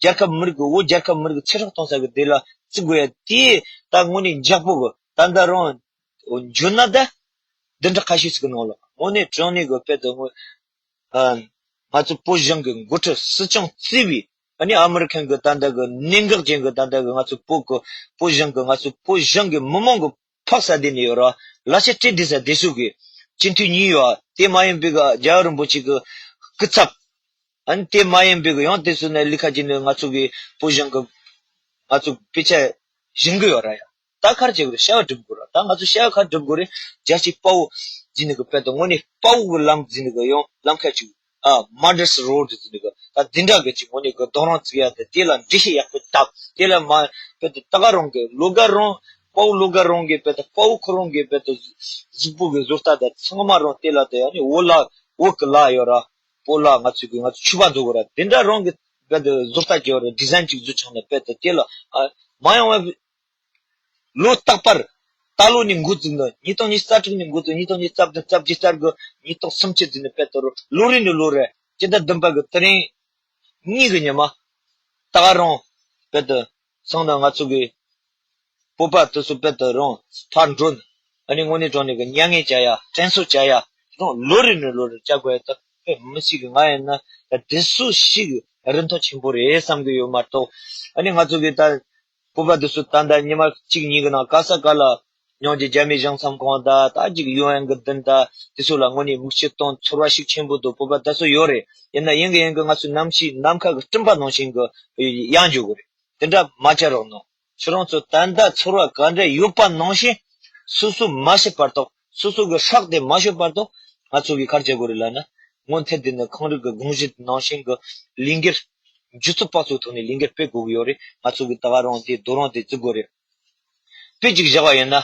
རྒྱལ་ཁབ་མི་རིགས་གི་བོད་རྒྱལ་ཁབ་མི་རིགས་གི་ཚེ་སྲོག་གཏོང་ས་གི་དེ་ལ་བརྩི་དགོས་ཡ། དེ་ད་དངོས་གནས་འཇགས་པོ་གི་ད་ལྟ་རང་འཇོན་ན་ད་འདི་འདྲ་ཁ་ཤས་ཤིག་གི་ནང་ལ་དངོས་གནས་དྲང་གནས་གི་དཔེ་དེ་དངོས་ཨ་ང་ཚོ་བོད་གཞུང་གི་འགོ་ཁྲིད་སྲིད་སྐྱོང་བརྩིས་པའི་ཨ་ནི་ཨ་མི་རི་ཁན་གི་ད་ལྟ་གི་གནད་འགག་ཅན་གི་ད་ལྟ་གི་ང་ཚོ་བོད་གི་བོད་གཞུང་གི་ང་ཚོ་བོད་གཞུང་གི་མི་མང་གི་འཕགས་ས་དེ་ནས་ཡོད་ར། གླ་ཆ་སྤྲད་བསྡད་ས་དེ་ཚོ་གི་སྤྱི་འཐུས་གཉིས་ཡོད། དེ་མ་ཡིན་པའི་གི་རྒྱལ་བ་རིན་པོ་ཆེ་གི་སྐུ་ཚབ། ཨ་ནི་དེ་མ་ཡིན་པའི་གི་ཡང་དེ་ཚོ་ནས་ལི་ཁ་ཅིག་ནས་ང་ཚོ་གི་བོད་གཞུང་གི་ང་ཚོ་དཔེ་ཆ་བཞེངས་གི་ཡོད་ར་ཡ། ད་ག་རེ་བྱེད་དགོས་རེད། བྱ་བ་སྒྲུབ་དགོས་ར། ད་ང་ཚོ་བྱ་བ་ག་རེ་སྒྲུབ་དགོས་རེད། རྒྱལ་གཅེས་དཔའ་བོ་ཟེར་ནི་གི་དཔེ་དེ་དངོས་གནས་དཔའ་བོ་གི་ལམ་ཟེར་ནི་གི་ཡང་ལམ་ཁ་ཅིག་ཨ་མར་ཊར་སི་རོ་ཌི་ཟེར་ནི་གི་ད་འདི་འདྲ་གི་ཅིག་དངོས་གནས་གི་རྡོ་རིང་བརྩིགས་ཡ་དེ། དེ་ལ་འགྲེལ་བཤད་ཡག་པོ་བཏབ། དེ་ལ་མ་དཔེ་དེ་ད་ག་རང་གི་བློ་དགའ་རང་དཔའ་བོ་བློ་དགའ་རང་གི་དཔེ་དེ་དཔའ་བོ་ཁོ་རང་གི་དཔེ་དེ་གཟུགས་པོ་གི་བཟོ་ལྟ་དང་ཚང་མ་རང་དེ་ལ་དེ་ཨ་ནི་འོ་ལགས་འོ་གི་ལགས་ཡོད་ར། སྤོ་ལགས་ང་ཚོ་གི་ང་ཚོ་ཕྱུ་པ་འཛུགས་དགོས་ར། དེ་འདྲ་རང་གི་དཔེ་དེ་བཟོ་ལྟ་ཅིག་ཡོད་ར། ཌི་ཛའིན་ཅིག་བཟོས་བྱུང་ན་དཔེ་དེ་དེ་ལ་ཨ་མ་ཡོང་བ། ལོ་རྟག་པར་ད་ལོ་ནས་འགོ་བཙུགས་ནས་ཉིས་སྟོང་ཉི་ཤུ་རྩ་དྲུག་ནས་འགོ་བཙུགས། ཉིས་སྟོང་ཉི་ཤུ་རྩ་བདུན་རྩ་བརྒྱད་རྩ་དགུ་ཉིས་སྟོང་སུམ་ཅུ་བཙུགས་ནས་དཔེ་ལྟ་རུ་ལོ་རེ་ནས་ལོ་རེ་སྤྱི་ཟླ་བདུན་པ་གི་དེ་རིང་གཉིས་ཀྱི་ཉི་མ་ད་ག་རང་དཔེ་ལྟ་སོང་ན་ང་ཚོ་གི་བོད་པ་དེ་ཚོ་དཔེ་ལྟ་རང་ཕར་འགྲོ་ནས་ཨ་ནི་དངོས་གནས་དྲང་གནས་གི་མྱ་ངན་བྱ་ཡ་དྲན་གསོ་བྱ་ཡ་དེ་རང་ལོ་རེ་ནས་ལོ་རེ་བྱ་དགོས་ཡ། ད་དཔེ་མི་སྲིད་གི་ང་ཡིན་ན་ད་དེ་ཚོ་ཞིག་རིན་ཐང་ཆེན་པོ་རེད་བསམ་གི་ཡོད་མ་གཏོགས། ཨ་ནི་ང་ཚོ་གི་ད་བོད་པ་དེ་ཚོ་ད་ལྟ་ཉི་མ་གཅིག་གཉིས་ཀྱི་ནང་ག་ས་ག་ལ་ཉོ་རྒྱུ་རྒྱ་མི་གཞུང་ཚབ་ཁང་དང་ད་ཅིག་ཡུ་ཨེན་གི་མདུན་དང་དེ་ཚོ་ལ་དངོས་གནས་མིག་ཆུ་གཏོང་ཚོར་བ་ཤུགས་ཆེན་པོ་འདུག་བོད་པ་དེ་ཚོ་ཡོད་རེད། ཡིན་ན་ཡིན་གི་ཡིན་གི་ང་ཚོ་ནམ་ཞིག་ནམ་མཁའ་གི་སྤྲིན་པ་ནང་བཞིན་གི་ཡར་འགྲོ་གི་རེད། དེ་འདྲ་མ་བྱ་རོགས་གནང་། ཁྱེད་རང་ཚོ་ད་ལྟ་ཚོར་བ་ག་འདྲ་ཡོད་པ་ནང་བཞིན་སོ་སོ་མ་ཤེས་བར་དུ། སོ་སོ་གི་ཧྲག་དེ་མ་ཤོད་བར་དུ། ང་ཚོ་གི་ག་རེ་བྱེད་དགོས་རེད་ལབ་ན། སྔོན་ཐད་དེ་ནི་ཁོང་རིགས་ཀྱི་དགོངས་གཞི་ནང་བཞིན་གྱི་ལས་འགུལ། སྒྱུ་རྩལ་དཔའ་ཚོའི་ཐོག་ནས་ལས་འགུལ་སྤེལ་དགོས་ཀྱི་ཡོད་རེད། ང་ཚོ་གི་ད་ག་རང་དེ་རྡོ་རིང་དེ་བརྩི་དགོས་རེད། དཔེ་གཅིག་བཞག་པ་ཡིན་ན།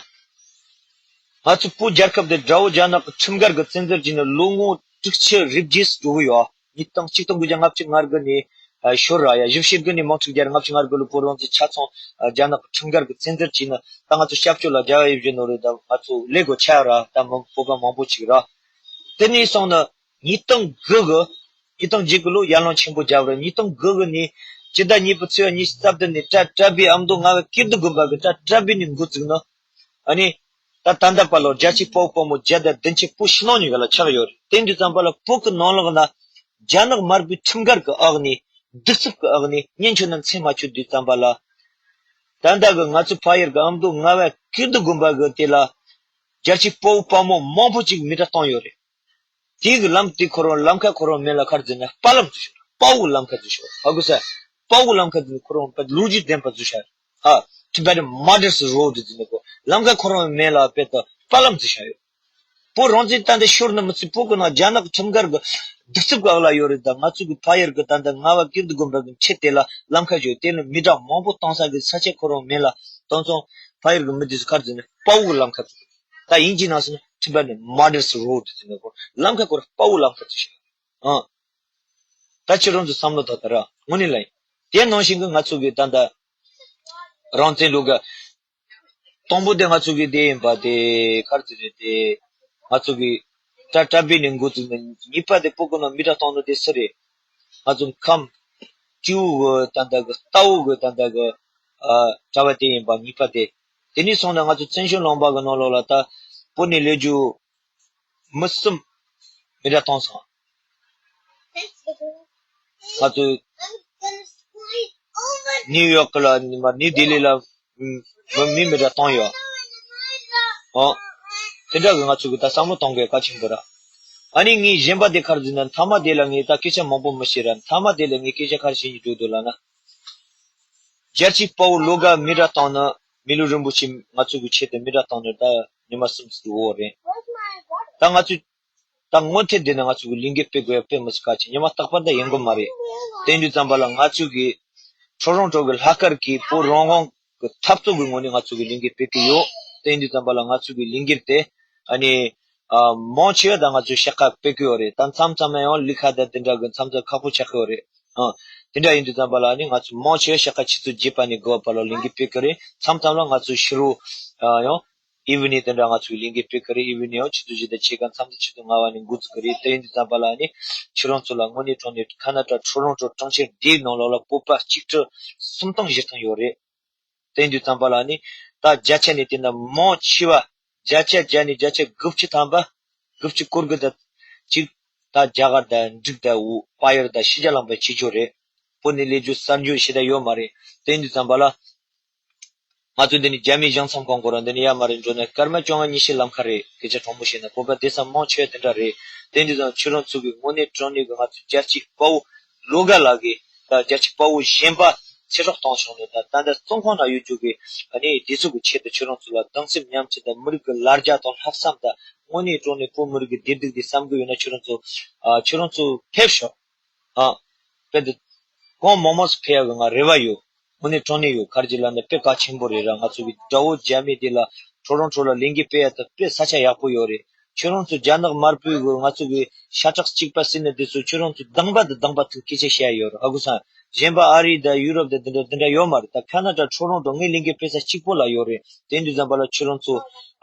ང་ཚོ་བོད་རྒྱལ་ཁབ་དེ་དགྲ་བོ་རྒྱ་ནག་གི་ཁྲིམས་འགལ་གྱི་བཙན་འཛུལ་བྱས་ནས་ལོ་ངོ་དྲུག་ཅུ་རེ་བརྒྱད་འགྲོ་གི་ཡོད། ཉིས་སྟོང་། ཆིག་སྟོང་དགུ་བརྒྱ་ལྔ་བཅུ་ང་དགུ་ནས་ཨ་ཤོར་ར་ཡ། བཞི་བཅུ་དགུ་ནས་དམག་འཁྲུག་བརྒྱབ། ལྔ་བཅུ་ང་དགུ་ལོ་བོད་རང་བཙན་ཆ་ཚང་ཨ་རྒྱ་ནག་གི་ཁྲིམས་འགལ་གྱི་བཙན་འཛུལ་བྱས་ནས། ད་ང་ཚོ་སྐྱབས་བཅོལ་ལ་རྒྱ་བ་ཡིབ་བཞིན་ནོ་རེད། ད་ང་ཚོ་ལས་དགོས་ཆགས་ར། ད་མི་བོད་པ་མང་པོ་ཅིག་ར། དེ་ནས་སོང་ནས་ཉིས་སྟོང་དགུ་གི་ཉིས་སྟོང་བརྒྱད་གི་ལོ་ཡར་ལངས་ཆེན་པོ་བརྒྱབ་ར། ཉིས་སྟོང་དགུ་གི་ནས་སྤྱི་ཟླ་གཉིས་པའི་ཚེས་པ་ཉི་ཤུ་རྩ་བདུན་ནས་བྲག་བྲག་སྦིས་ཨ་མདོ་རྔ་བ་ཀིརྟི་དགོན་པ་གི་བྲག་བྲག་སྦིས་ནས་འགོ་བཙུགས་ནས། ཨ་ནི། ད་ད་ལྟ་བར་ལ་རྒྱལ་གཅེས་དཔའ་བོ་དཔའ་མོ་བརྒྱ་དང་བདུན་ཅུ་བོད་ཕྱི་ནང་གཉིས་ཀ་ལ་ཆགས་ཡོད་རེད། དེ་དུས་ཙམ་པ་ལ་བོད་ཀྱི་ནང་ལོགས་ན་རྒྱ་ནག་དམར་པོའི་ཁྲིམས་འགལ་གྱི་འོག་ནས། སྡིག་རྩུབ་ཀྱི་འོག་ནས། གཉེན་ཆོད་ན་མཚན་མ་ཆོད་དུས་ཙམ་པ་ལ། ད་ལྟ་གི་ང་ཚོའི་ཕ་ཡུལ་གྱི་ཨ་མདོ་རྔ་བ་ཀིརྟི་དགོན་པ་གི་དེ་ལ་རྒྱལ་གཅེས་དཔའ་བོ་དཔའ་མོ་མང་པོ་ཅིག་མི་གྲངས་བཏང་ཡོད་རེད། དེ་གི་ལམ་དེ་ཁོ་རང་ལམ་ཁ་ཁོ་རང་མིང་ལ་ག་རེ་བརྩི་ན་དཔའ་ལམ་བརྩི་ཤོག་དཔའ་བོའི་ལམ་ཁ་བརྩི་ཤོག་ཧ་གོ་ས། དཔའ་བོའི་ལམ་ཁ་དེ་ཁོ་རང་དཔེ་ལོ་རྒྱུས་ལྡན་པ་བརྩི་ཤག་ཨ། Tibetan Martyrs Road བརྩི་ནས་ཁོ་ལམ་ཁ་ཁོ་རང་མིང་ལ་དཔེ་ད་དཔའ་ལམ་བརྩི་ཤག་ཡོད། བོད་རང་བཙན་ད་ལྟ་ཤོར་ནི་མི་ཚད། བོད་ཀྱི་ནང་རྒྱ་ནག་གི་ཁྲིམས་འགལ་གྱི་སྡིག་རྩུབ་གི་འོག་ལ་ཡོད་རེད། ད་ང་ཚོ་གི་ཕ་ཡུལ་གྱི་ད་ལྟ་རྔ་བ་ཀིརྟི་དགོན་པ་གི་ཆེད་དེ་ལ་ལམ་ཁ་བྱོས། དེ་ལ་མི་གྲངས་མང་པོ་བཏང་ས་གི་ས་ཆ་ཁོ་རང་མིང་ལ་བཏང་སོང་། ཕ་ཡུལ་གྱི་མི་དེ་ཚོ་ག་རེ་བརྩི་ན་དཔའ་བོའི་ལམ་ཁ་བརྩི། ད་དབྱིན་ཇིའི་ནང་སོང་ན་Tibetan Martyrs Road བརྩི་ནས་ཁོ་ལམ་ཁ་ཁོ་རང་དཔའ་བོའི་ལམ་ཁ་བརྩི་ཤག་ཨང་། ད་ཁྱེད་རང་ཚོ་བསམ་བློ་ཐོངས་ད་ར། དངོས་གནས་ལ་ཡིན། དེ་ནང་བཞིན་གྱི་ང་ཚོ་གི་ད་ལྟ་རང་བཙན་ལོ་དགུ། དང་པོ་དེ་ང་ཚོ་གི་དེ་ཡིན་པ་དེ་ག་རེ་ཟེར་རེད་དེ། ང་ཚོ་གི་བྲག་བྲག་སྦིས་ནས་འགོ་བཙུགས་ནས། གཉིས་པ་དེ་བོད་ཀྱི་ནང་མི་གྲངས་བཏང་ནོ་དེ་སུ་རེད། ང་ཚོ་ཁམས་སྤྲེའུ་གི་ད་ལྟ་གི་རྟ་བོ་གི་ད་ལྟ་གི་ཨ་གྲྭ་པ་དེ་ཡིན་པ། གཉིས་པ་དེ། དེ་ནས་སོང་ནས་ང་ཚོ་བཙན་བྱོལ་ལུང་པ་གི་ནང་ལོགས་ལ་ད་བོད་ནས་སླེབས་རྒྱུ་མི་གསུམ་མི་གྲངས་བཏང་སོང་། ང་ཚོས་ནིའུ་ཡོག་ལ་མ་ནིའུ་ལྡི་ལི་ལ་མི་མི་མི་འདྲ་བཏང་ཡོད། ཨོ། དེ་འདྲ་གི་ང་ཚོ་གི་ད་བསམ་བློ་གཏོང་དགོས་གལ་ཆེན་པོ་ར། ཨ་ནི་ངས་གཞན་པ་དེ་ག་རེ་ཟེར་ན། མཐའ་མ་དེ་ལ་ངས་ད་སྐད་ཆ་མང་པོ་མི་བཤད་ར། མཐའ་མ་དེ་ལ་ངས་སྐད་ཆ་ག་རེ་བཤད་སྙིང་འདོད་འདུག་ལབ་ན། རྒྱལ་གཅེས་དཔའ་བོ་ལོ་དགུ་མི་འདྲ་བཏང་ནི། མི་ལུས་རིན་པོ་ཆེ་ང་ཚོ་གི་ཆེད་དུ་མི་འདྲ་བཏང་ནི་ད་ཉི་མ་གསུམ་ཙམ་འགྲོ་གི་རེད། ད་ང་ཚོས། ད་སྔོན་ཐད་དེ་ནས་ང་ཚོ་གི་ལས་འགུལ་སྤེལ་དགོས་ཡ་དཔེ་མི་སྲིད་གལ་ཆེ། ཉི་མ་རྟག་པར་ད་ཡོང་གི་མ་རེད། དེ་དུས་ཙམ་པ་ལ་ང་ཚོ་གི་ཊོ་རོན་ཊོ་གི་ལྷག་དཀར་གྱི་བོད་རང་དབང་གི་འཐབ་རྩོད་ཀྱི་ངོས་ནས་ང་ཚོ་གི་ལས་འགུལ་སྤེལ་གི་ཡོད། དེ་དུས་ཙམ་པ་ལ་ང་ཚོ་གི་ལས་འགུལ་དེ་ཨ་ནི་ཨ་མང་ཆེ་བ་ད་ང་ཚོ་ཤ་ཁ་སྤེལ་གི་ཡོད་རེད། ད་མཚམས་མཚམས་ཡང་ལི་ཁ་ད་དེ་འདྲ་གི་མཚམས་མཚམས་ཁག་པོ་ཆགས་གི་ཡོད་རེད། ཨ་དེ་འདྲ་ཡིན་དུས་ཙམ་པ་ལ་ཨ་ནི་ང་ཚོ་མང་ཆེ་བ་ཤ་ཁ་ཆུ་ཚོད་བརྒྱད་པ་ནས་དགུ་པ་བར་ལ་ལས་འགུལ་སྤེལ་གི་རེད། མཚམས་མཚམས་ལ་ང་ཚོ་ཕྱི་དྲོ་ཨ་ཡང་ཨི་ཝི་ནིང་དེ་འདྲ་ང་ཚོའི་ལས་འགུལ་སྤེལ་གི་རེད། ཨི་ཝི་ནིང་ཡང་ཆུ་ཚོད་བཞི་དང་ཕྱེད་ཀ་མཚམས་ཚོ་ཆུ་ཚོད་ལྔ་པ་ནས་འགོ་འཛུགས་གི་རེད། དེ་ཡིན་དུས་ཙམ་པ་ལ་ནི་ཁྱེད་རང་ཚོ་ལ་དངོས་གནས་དྲང་གནས་ཁ་ན་ཌ་ཊོ་རོན་ཊོ་གྲོང་ཁྱེར་འདིའི་ནང་ལོགས་ལ་བོད་པ་གཅིག་ཁྲི་སུམ་སྟོང་བཞི་སྟོང་ཡོད་རེད། དེ་ཡིན་དུས་ཙམ་པ་ལ་ནི་ད་བརྒྱ་ཆ་ནས་བལྟས་ན་མང་ཆེ་བ། བརྒྱ་ཆ་བརྒྱ་ནས་བརྒྱ་ཆ་དགུ་བཅུ་ཐམ་པ། དགུ་བཅུ་སྐོར་དགུ་དང་གཅིག་ད་རྒྱ་གར་དང་འབྲུག་དང་དབུ་དཔལ་ཡུལ་དང་ཕྱི་རྒྱལ་ལུང་པ་ཆེད་སྦྱོར་རེད། བོད་ནས་སླེབས་རྒྱུ་གསར་འབྱོར་ཞེ་དྲག་ཡོད་མ་རེད། དེ་ཡིན་དུས་ཙམ་པ་ལ། ང་ཚོ་འདི་ནས་རྒྱ་མིའི་གཞུང་ཚབ་ཁང་སྐོར་འདི་ནས་ཡར་མར་འགྲོ་ནས་སྐར་མ་བཅོ་ལྔ་ཉི་ཤུ་ལམ་ཁ་རེད། སྐད་ཆ་དྲང་པོ་བཤད་ན་བོད་པ་བསྡད་ས་མང་ཆེ་བ་དེ་འདྲ་རེད། དེ་འདི་ཙང་ཁྱོད་རང་ཚོ་གི་དངོས་གནས་དྲང་གནས་ཀྱི་ང་ཚོ་རྒྱལ་གཅེས་དཔའ་བོ་ལོ་དགའ་ལགས་ཀྱིས་ད་རྒྱལ་གཅེས་དཔའ་བོ་གཞན་པ་ཚེ་སྲོག་བཏང་བཞག་ནས། ད་ད་ལྟ་བཙོན་ཁང་ནང་ཡོད་རྒྱུ་གི་ཨ་ནི་དེ་ཚོ་གི་ཆེད་དུ་ཁྱོད་རང་ཚོ་ལ་གདུང་སེམས་མཉམ་སྐྱེད་དང་། མི་རིགས་ཀྱི་ལ་རྒྱ་དང་ལྷག་བསམ་དང་། དངོས་གནས་དྲང་གནས་བོད་མི་རིགས་ཀྱི་བདེ་སྡུག་དེ་བསམ་གྱི་ཡོད་ན་ཁྱོད་རང་ཚོ་ཨ་ཁྱོད་རང་ཚོ་ཕེབས་ཤོག་ཨ། དཔེ་འདི། གང་མང་མང་ཞིག་ཕེབས་ཡག་གི་ང་རེ་བ་ཡོད། དངོས་གནས་དྲང་གནས་ཡོད། ག་རེ་ཅིག་ལབ་ན་དཔེ་གལ་ཆེན་པོ་རེད་ར། ང་ཚོ་གི་དགྲ་བོ་རྒྱ་མི་དེ་ལ་ཊོ་རོན་ཊོ་ལ་ལས་འགུལ་སྤེལ་ཡག་དེ་དཔེ་ས་ཆ་ཡག་པོ་ཡོད་རེད། ཁྱོད་རང་ཚོ་རྒྱ་ནག་དམར་པོའི་གི་ང་ཚོ་གི་ཤ་ཁྲག་གཅིག་པ་ཟེར་ནས་དེ་ཚོ་ཁྱོད་རང་ཚོ་སྡང་པ་དང་སྡང་པ་དང་སྐད་ཆ་བཤད་ཡོད་ར། ཧ་གོ་སོང་། གཞན་པ་ཨ་རི་དང་ཡུ་རོབ་དང་དེ་འདྲ་དེ་འདྲ་ཡོད་མ་རེད། ད་ཁ་ན་ཌ་ཊོ་རོན་ཊོ་ངས་ལས་འགུལ་སྤེལ་ས་གཅིག་པོ་ལ་ཡོད་རེད། དེ་དུས་ཙམ་པ་ལ་ཁྱོད་རང་ཚོ་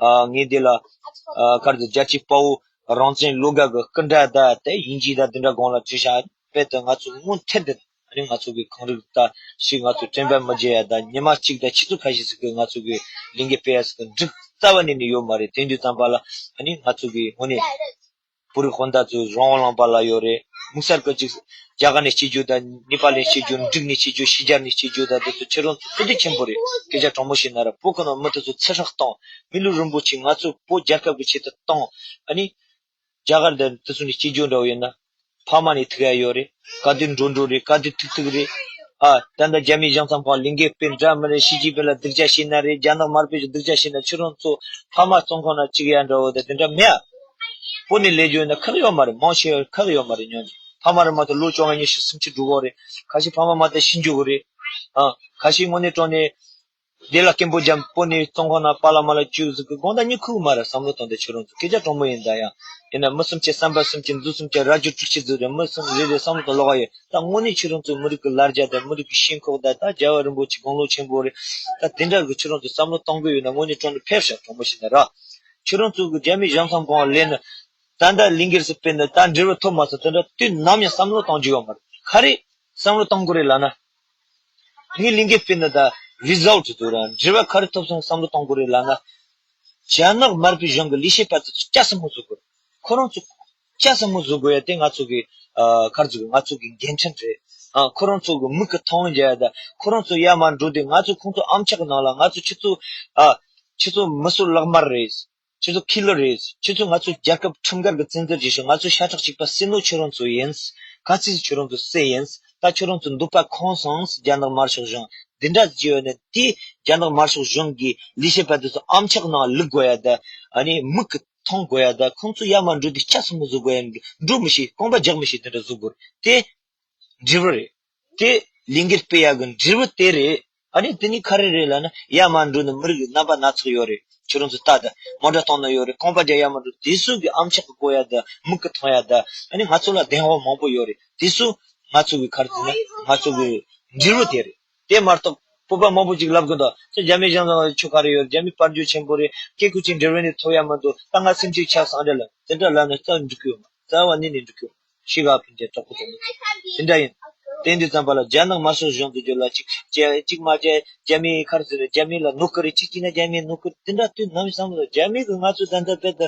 ཨ་ངས་དེ་ལ་ཨ་ག་རེ་ཟེར། རྒྱལ་གཅེས་དཔའ་བོ་རང་བཙན་ལོ་དགའ་གི་སྐུ་འདྲ་དང་དེ་དབྱིན་ཇི་དང་དེ་འདྲ་སྒང་ལ་བྲིས་ཤག་དཔེ་དེ་ང་ཚོ་སྔོན་ཐད་དེ་ཨ་ནི་ང་ཚོ་གི་གངས་རི་ད་ཞིག་ང་ཚོ་དྲན་པ་མི་བརྗེད་ཡ་ད་ཉི་མ་གཅིག་ད་ཆུ་ཚོད་ཁ་ཤས་ཤིག་གི་ང་ཚོ་གི་ལས་འགུལ་སྤེལ་ཡ་ཟེར་དེ་འགྲིག་རྩ་བ་ནས་ནི་ཡོད་མ་རེད། དེ་དུས་ཙམ་པ་ལ་ཨ་ནི་ང་ཚོ་གི་དངོས་གནས་བོད་རིགས་སྤུན་ཟླ་ཚོ་རང་དབང་ལུང་པ་ལ་ཡོད་རེད། དམིགས་བསལ་གྱི་ཅིག་རྒྱ་གར་ནས་སྐྱེས་རྒྱུ་ད་ནེ་པཱལ་ནས་སྐྱེས་རྒྱུ། འབྲུག་ནས་སྐྱེས་རྒྱུ། ཕྱི་རྒྱལ་ནས་སྐྱེས་རྒྱུ་ད་དེ་ཚོ་ཁྱེད་རང་ཚོ་ཐུགས་རྗེ་ཆེན་པོ་རེད། སྐད་ཆ་དྲང་མོ་བཤད་ན་ར། བོད་ཁོ་ན་མི་དེ་ཚོ་ཚེ་སྲོག་བཏང་། མི་ལུས་རིན་པོ་ཆེ་ང་ཚོ་བོད་རྒྱལ་ཁབ་ཀྱི་ཆེད་དུ་བཏང་། ཨ་ནི། རྒྱ་གར་དང་དེ་ཚོ་ནས་སྐྱེས་རྒྱུ་འདྲ་བོ་ཡིན་ན། ཕ་མ་ནས་ཐུག་ཡ་ཡོད་རེད། ག་དུས་འགྲོ་འགྲོ་རེད། ག་དུས་ཐུག་ཐུག་རེད། ཨ་ད་ལྟ་རྒྱ་མི་གཞུང་ཚབ་ཁང་ལས་འགུལ་སྤེལ་འདྲ་མི་རེད། ཞི་ཅིན་ཕིང་ལ་སྡིགས་ཆ་བྱས་ན་རེད། རྒྱ་ནག་དམར་པོས་སྡིགས་ཆ་བྱས་ན། ཁྱོད་རང་ཚོ་ཕ་མ་བཙོན་ཁང་ན་བཅུག་ཡ་འདྲ་བོ་དང་དེ་འདྲ་མེད་ཨ། བོད་ནས་ལས་རྒྱུ་ཡིན་ན་ཁག་ཡོད་མ་རེད། མང་ཆེ་བ་ཁག་ཡོད་མ་རེད། ཉོན་ཅིག་ཕ་མ་རེད་མ་གཏོགས་ལོ་བཅོ་ལྔ་ཉི་ཤུ་སུམ་ཅུ་འགྲོ་གི་རེད། ཁ་ཤས་ཕ་མ་མ་གཏོགས་ཤི་འགྱོ་གི་རེད། ཨ་ཁ་ཤས་དངོས་གནས་དྲང་གནས་བདེ་ལ་སྐད་འབོད་རྒྱབ། བོད་ནས་བཙོན་ཁང་ན་པཱ་ལགས་མ་ལགས་བཅུག་ཟིག་གི་དགོངས་དག་མི་ཁུག་མ་རེད། བསམ་བློ་གཏོང་དེ་ཁྱོད་རང་ཚོ་སྐད་ཆ་དྲང་མོ་ཡིན་ད་ཡང་། ཡིན་ན་མི་སུམ་ཅུ་བསམ་པ་སུམ་ཅུ་མཛུབ་སུམ་ཅུ་ར་ཅོ་དྲུག་ཅུ་ཟིག་རེད། མི་སུམ་རེ་རེ་བསམ་བློ་གཏོང་ལོག་ག་ཡོད། ད་དངོས་གནས་ཁྱོད་རང་ཚོ་མི་རིགས་ཀྱི་ལ་རྒྱ་དང་མི་རིགས་ཀྱི་ཞེན་ཁོག་དང་ད་རྒྱལ་བ་རིན་པོ་ཆེ་དགུང་ལོ་ཆེན་པོ་རེད། ད་དེ་འདྲ་གི་ཁྱོད་རང་ཚོ་བསམ་བློ་གཏོང་གི་ཡོད་ན་དངོས་གནས་དྲང་གནས་ཕེབས་ཤག་དྲང་མོ་བཤད་ན་ར། ཁྱོད་རང་ཚོ་གི་རྒྱ་མི་གཞུང་ཚབ་ཁང་ལས་ནི་ད་ལྟ་ལས་འགུལ་སུ་སྤེལ་ནི་ད་འབྲས་བུ་ཐོབ་མ་སོང་། དེ་འདྲ་དུས་ནམ་ཡང་བསམ་བློ་གཏོང་རྒྱུ་ཡོད་མ་རེད། ག་རེ་བསམ་བློ་གཏོང་དགོས་རེད་ལབ་ན། ངས་ལས་འགུལ་སྤེལ་ནི་ད་རི་ཛལ་ཊི་འདུག་ར། འབྲས་བུ་ག་རེ་ཐོབ་སོང་བསམ་བློ་གཏོང་དགོས་རེད་ལབ་ན། རྒྱ་ནག་དམར་པོའི་གཞུང་གི་ལས་བྱེད་པ་ཚོ་སྐྱ་སེར་མོ་བཟོ་དགོས་རེད། ཁོ་རང་ཚོ་སྐྱ་སེར་མོ་བཟོ་དགོས་ཡ་དེ་ང་ཚོ་གི་ཨ་ག་རེ་ཟེར་དགོས། ང་ཚོ་གི་འགན་འཁྲི་རེད། ཨ་ཁོ་རང་ཚོ་གི་མིག་གི་མཐོང་རྒྱ་ཡ་ད་ཁོ་རང་ཚོ་ཡར་མར་འགྲོ་དུས་ང་ཚོ་ཁོང་ཚོ་ཨམ་ཅོག་གི་ནང་ལ་ང་ཚོ་ཁྱེད་ཚོ་ཨ་ཁྱེད་ཚོ་མི་གསོད་ལག་དམར་རེད། ཁྱེད་ཚོ་ཁི་ལར་རེད། ཁྱེད་ཚོ་ང་ཚོ་རྒྱལ་ཁབ་ཁྲིམས་འགལ་གྱི་བཙན་འཛུལ་བྱེད་ཤིང་ང་ཚོ་ཤ་ཁྲག་གཅིག་པ་བསད་ནོ་ཁྱོད་རང་ཚོ་ཡིན། ག་ཚོད་ཁྱོད་རང་ཚོ་སུ་ཡིན། ད་ཁྱོད་རང་ཚོ་འདོད་པ་ཁེངས་སོང་། རྒྱ་ནག་དམར་ཤོག་གཞུང་འདི་འདྲ་བྱས་ཡོད་ནས་དེ་རྒྱ་ནག་དམར་ཤོག་གཞུང་གི་ལས་བྱེད་པ་དེ་ཚོ་ཨམ་ཅོག་ནང་བླུག་དགོས་ཡ་ད། ཨ་ནི་མིག་གི་མཐོང་དགོས་ཡ་ད། ཁོང་ཚོ་ཡར་མར་འགྲོ་དུས་སྐྱ་སེར་མོ་བཟོ་དགོས་ཡ། འགྲོ་མི་ཤེས། རྐང་པ་རྒྱག་མི་ཤེས། དེ་འདྲ་བཟོ་དགོས་རེད་དེ། འབྲས་བུ་རེད། དེ་ལས་འགུལ་སྤེལ་ཡག་གི་འབྲས་བུ་དེ་རེད། ཨ་ནི་དེ་ནི་ག་རེ་རེད་ལབ་ན། ཡར་མར་འགྲོ་ནི་མི་རིགས་རྣམ་པ་སྣ་ཚོགས་ཡོད་རེད། ཁྱོད་རང་ཚོ་ལྟ་དང་མོ་ཊ་གཏོང་ནི་ཡོད་རེད། རྐང་པ་རྒྱག་ཡར་མར་འགྲོ། དེ་ཚོ་གི་ཨམ་ཅོག་གི་གོ་ཡ་དང་མིག་གི་མཐོང་ཡ་དང་། ཨ་ནི་ང་ཚོ་ལ་བདེན་དཔང་མང་པོ་ཡོད་རེད། དེ་ཚོ་ང་ཚོ་གི་ག་རེ་ཟེར་ན་ང་ཚོ་གི་འབྲས་བུ་དེ་རེད། དེ་མ་གཏོགས་བོད་པ་མང་པོ་ཅིག་ལབ་གི་འདུག་ཁྱོད་རྒྱ་མི་གཞུང་ཚབ་ཁང་ཆོ་ག་རེ་ཡོད། རྒྱ་མི་དཔལ་འབྱོར་ཆེན་པོ་རེད། སྐད་ཁུ་ཅིག་འབྲེལ་བ་ནས་ཐོབ་ཡ་མི་འདུག་ད་ང་སེམས་ཅིག་ཆགས་སང་འདྲ་ལ་དེ་འདྲ་ལབ་ན་རྩ་འགྲིག་གི་ཡོད་མ། རྩ་བ་ནས་ནས་འགྲིག་གི་ཡོད་མ། ཤི་ག་ཕན་ཆད་གྲོགས་པོ་ཚོ་དེ་འདྲ་ཡིན། དེ་འདྲ་ཙམ་པ་ལ་རྒྱ་ནག་དམར་ཤོག་གཞུང་དུ་འགྱུར་ལ་ཅིག་ཅེ་ཅིག་མ་ཅེ་རྒྱ་མི་ག་རེ་ཟེར་རེད། རྒྱ་མི་ལ་གནོད་ཀི་རེད། ཅིག་ཅིག་ན་རྒྱ་མི་གནོད་ཀི་རེད། དེ་འདྲ་དུས་ནམ་བསམ་ལ་རྒྱ་མི་གི་ང་ཚོ་ད་ལྟ་བེད་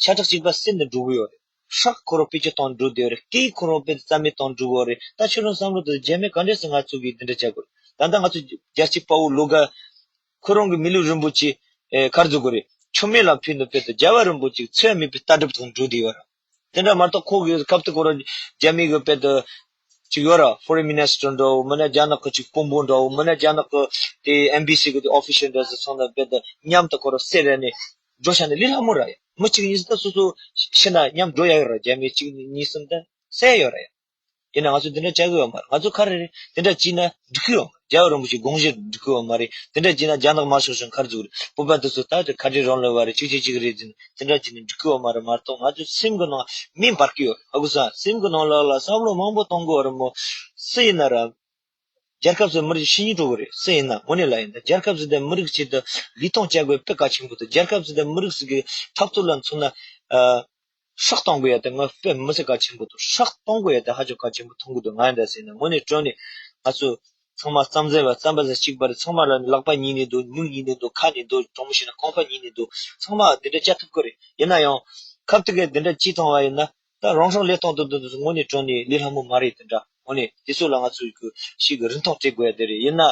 ཤ་ཁྲག་གཅིག་པ་སེམས་ནས་འགྲོ་གི་ཡོད་རེད། ཧྲག་ཁོ་རང་དཔེ་ཆ་གཏོང་འགྲོ་བསྡད་ཡོད་རེད། སྐད་ཁོ་རང་དཔེ་རྩ་མེད་གཏོང་འགྲོ་གི་ཡོད་རེད། ད་ཁྱོད་རང་བསམ་བློ་དང་རྒྱ་མི་ག་འདྲས་སེ་ང་ཚོ་གིས་འདི་འདྲ་བྱ་དགོས་རེད། ད་ལྟ་ང་ཚོ་རྒྱལ་གཅེས་དཔའ་བོ་ལོ་དགའ་ཁོ་རང་གི་མི་ལུས་རིན་པོ་ཆེ་ཨེ་ག་རེ་ཟེར་དགོས་རེད། མཆོད་མེ་ལ་ཕུལ་ནས་དཔེ་དང་རྒྱལ་བ་རིན་པོ་ཆེ་འཚོ་བ་མེད་པའི་ལྟ་གྲུབ་དང་འགྲོ་བསྡད་ཡོད་རེད། དེ་འདྲ་མ་གཏོགས་ཁོ་གི་སྐབས་དེ་ཁོ་རང་རྒྱ་མི་གི་དཔེ་དང་ཅིག་ཡོད་ར། ཕོ་རེན་མི་ནི་སི་ཊར་འདྲ་བོ། མིན་ན་རྒྱ་ནག་གི་ཅིག་དཔོན་པོ་འདྲ་བོ། མིན་ན་རྒྱ་ནག་གི་དེ་ཨེམ་བྷེ་སི་གི་དེ་ཨོ་ཕི་ཤལ་འདྲ་ཟིག་སོང་ན་དཔེ་དང་མཉམ་དུ་ཁོ་རང་བསད་རན་ནས་འགྲོ་ཤ་ནི་ལས་སླ་མོ་ར་ཡ། མི་གཅིག་གཉིས་ད་སོ་སོ་ཤི་ན་མཉམ་འགྲོ་ཡ་ཡོད་ར། རྒྱ་མི་གཅིག་གཉིས་གསུམ་ད་བསད་ཡོད་ར་ཡ། ཡིན་ན་ང་ཚོ་དེ་འདྲ་བྱ་གི་ཡོད་མ་རེད། ང་ཚོ་ག་རེ་རེད། དེ་འདྲ་བྱས་ན་འགྲིག་གི་ཡོད་མ་རེད། རྒྱལ་བ་རིན་པོ་ཆེའི་དགོངས་གཞི་འགྲིག་གི་ཡོད་མ་རེད། དེ་འདྲ་བྱས་ན་རྒྱ་ནག་དམར་ཤོག་གཞུང་ག་རེ་བཟོ་གི་རེད། བོད་པ་དེ་ཚོ་ད་དེ་ཁ་བྲལ་རང་ལུས་པ་རེད། གཅིག་བྱས་གཅིག་རེད་ཟེར་ནས་དེ་འདྲ་བྱས་ནས་འགྲིག་གི་ཡོད་མ་རེད། མ་གཏོགས་ང་ཚོ་སེམས་ཀྱི་ནང་མེ་འབར་གི་ཡོད་རེད། ཧ་གོ་སོང་། སེམས་ཀྱི་ནང་ལོགས་ལ་བསམ་བློ་མང་པོ་གཏོང་གི་ཡོད་རེད་མོ། སུ་ཡིན་ན་ར། རྒྱལ་ཁབ་ཟེར་མི་རིགས་ཤི་ཉིན་འགྲོ་གི་རེད། སུ་ཡིན་ན་དངོས་གནས་ལ་ཡིན་ན་རྒྱལ་ཁབ་ཟེར་དེ་མི་རིགས་ཅིག་ཏུ་ལུས་ཐོངས་བཅད་དགོས་དཔེ་གལ་ཆེན་པོ་འདུག་རྒྱལ་ཁབ་ཟེར་དེ་མི་རིགས་ཟིག་གི་འཐབ་རྩོད་ལ་མཚོན་ན་ཨ། སྲོག་གཏོང་དགོས་ཡ་དེ་ང་དཔེ་མི་སྲིད་གལ་ཆེན་པོ་འདུག་སྲོག་གཏོང་དགོས་ཡ་དེ་ཧ་ཅང་གལ་ཆེན་པོ་མཐོང་གི་འདུག་ང་འདྲ་ཟེར་ན་དངོས་གནས་དྲང་གནས་ང་ཚོ་ཚང་མ་རྩམ་ཟན་པ་རྩམ་པ་ཟ་གཅིག་པ་རེད། ཚང་མ་ལ་ནི་ལག་པ་གཉིས་ནས་འདུག་མིག་གཉིས་ནས་འདུག་ཁ་ནས་འདུག་གྲོགས་མོ་ཞིག་ན་རྐང་པ་གཉིས་ནས་འདུག་ཚང་མ་འདི་འདྲ་བྱ་ཐུབ་ཀྱི་རེད། ཡིན་ན་ཡང་ཁབ་ཏི་གས་འདི་འདྲ་ཅིག་བཏང་བ་ཡིན་ན། ད་རང་སྲོག་བློས་གཏོང་དུ་འདུག་འདུག་དངོས་གནས་དྲང་གནས་ལས་སླ་མོ་མ་རེད། དེ་འདྲ་དངོས་གནས་དེ་ཚོ་ལ་ང་ཚོ་གི་ཞིག་གི་རིན་ཐང་སྤྲད་དགོས་ཡ་དེ་རེད། ཡིན་ན་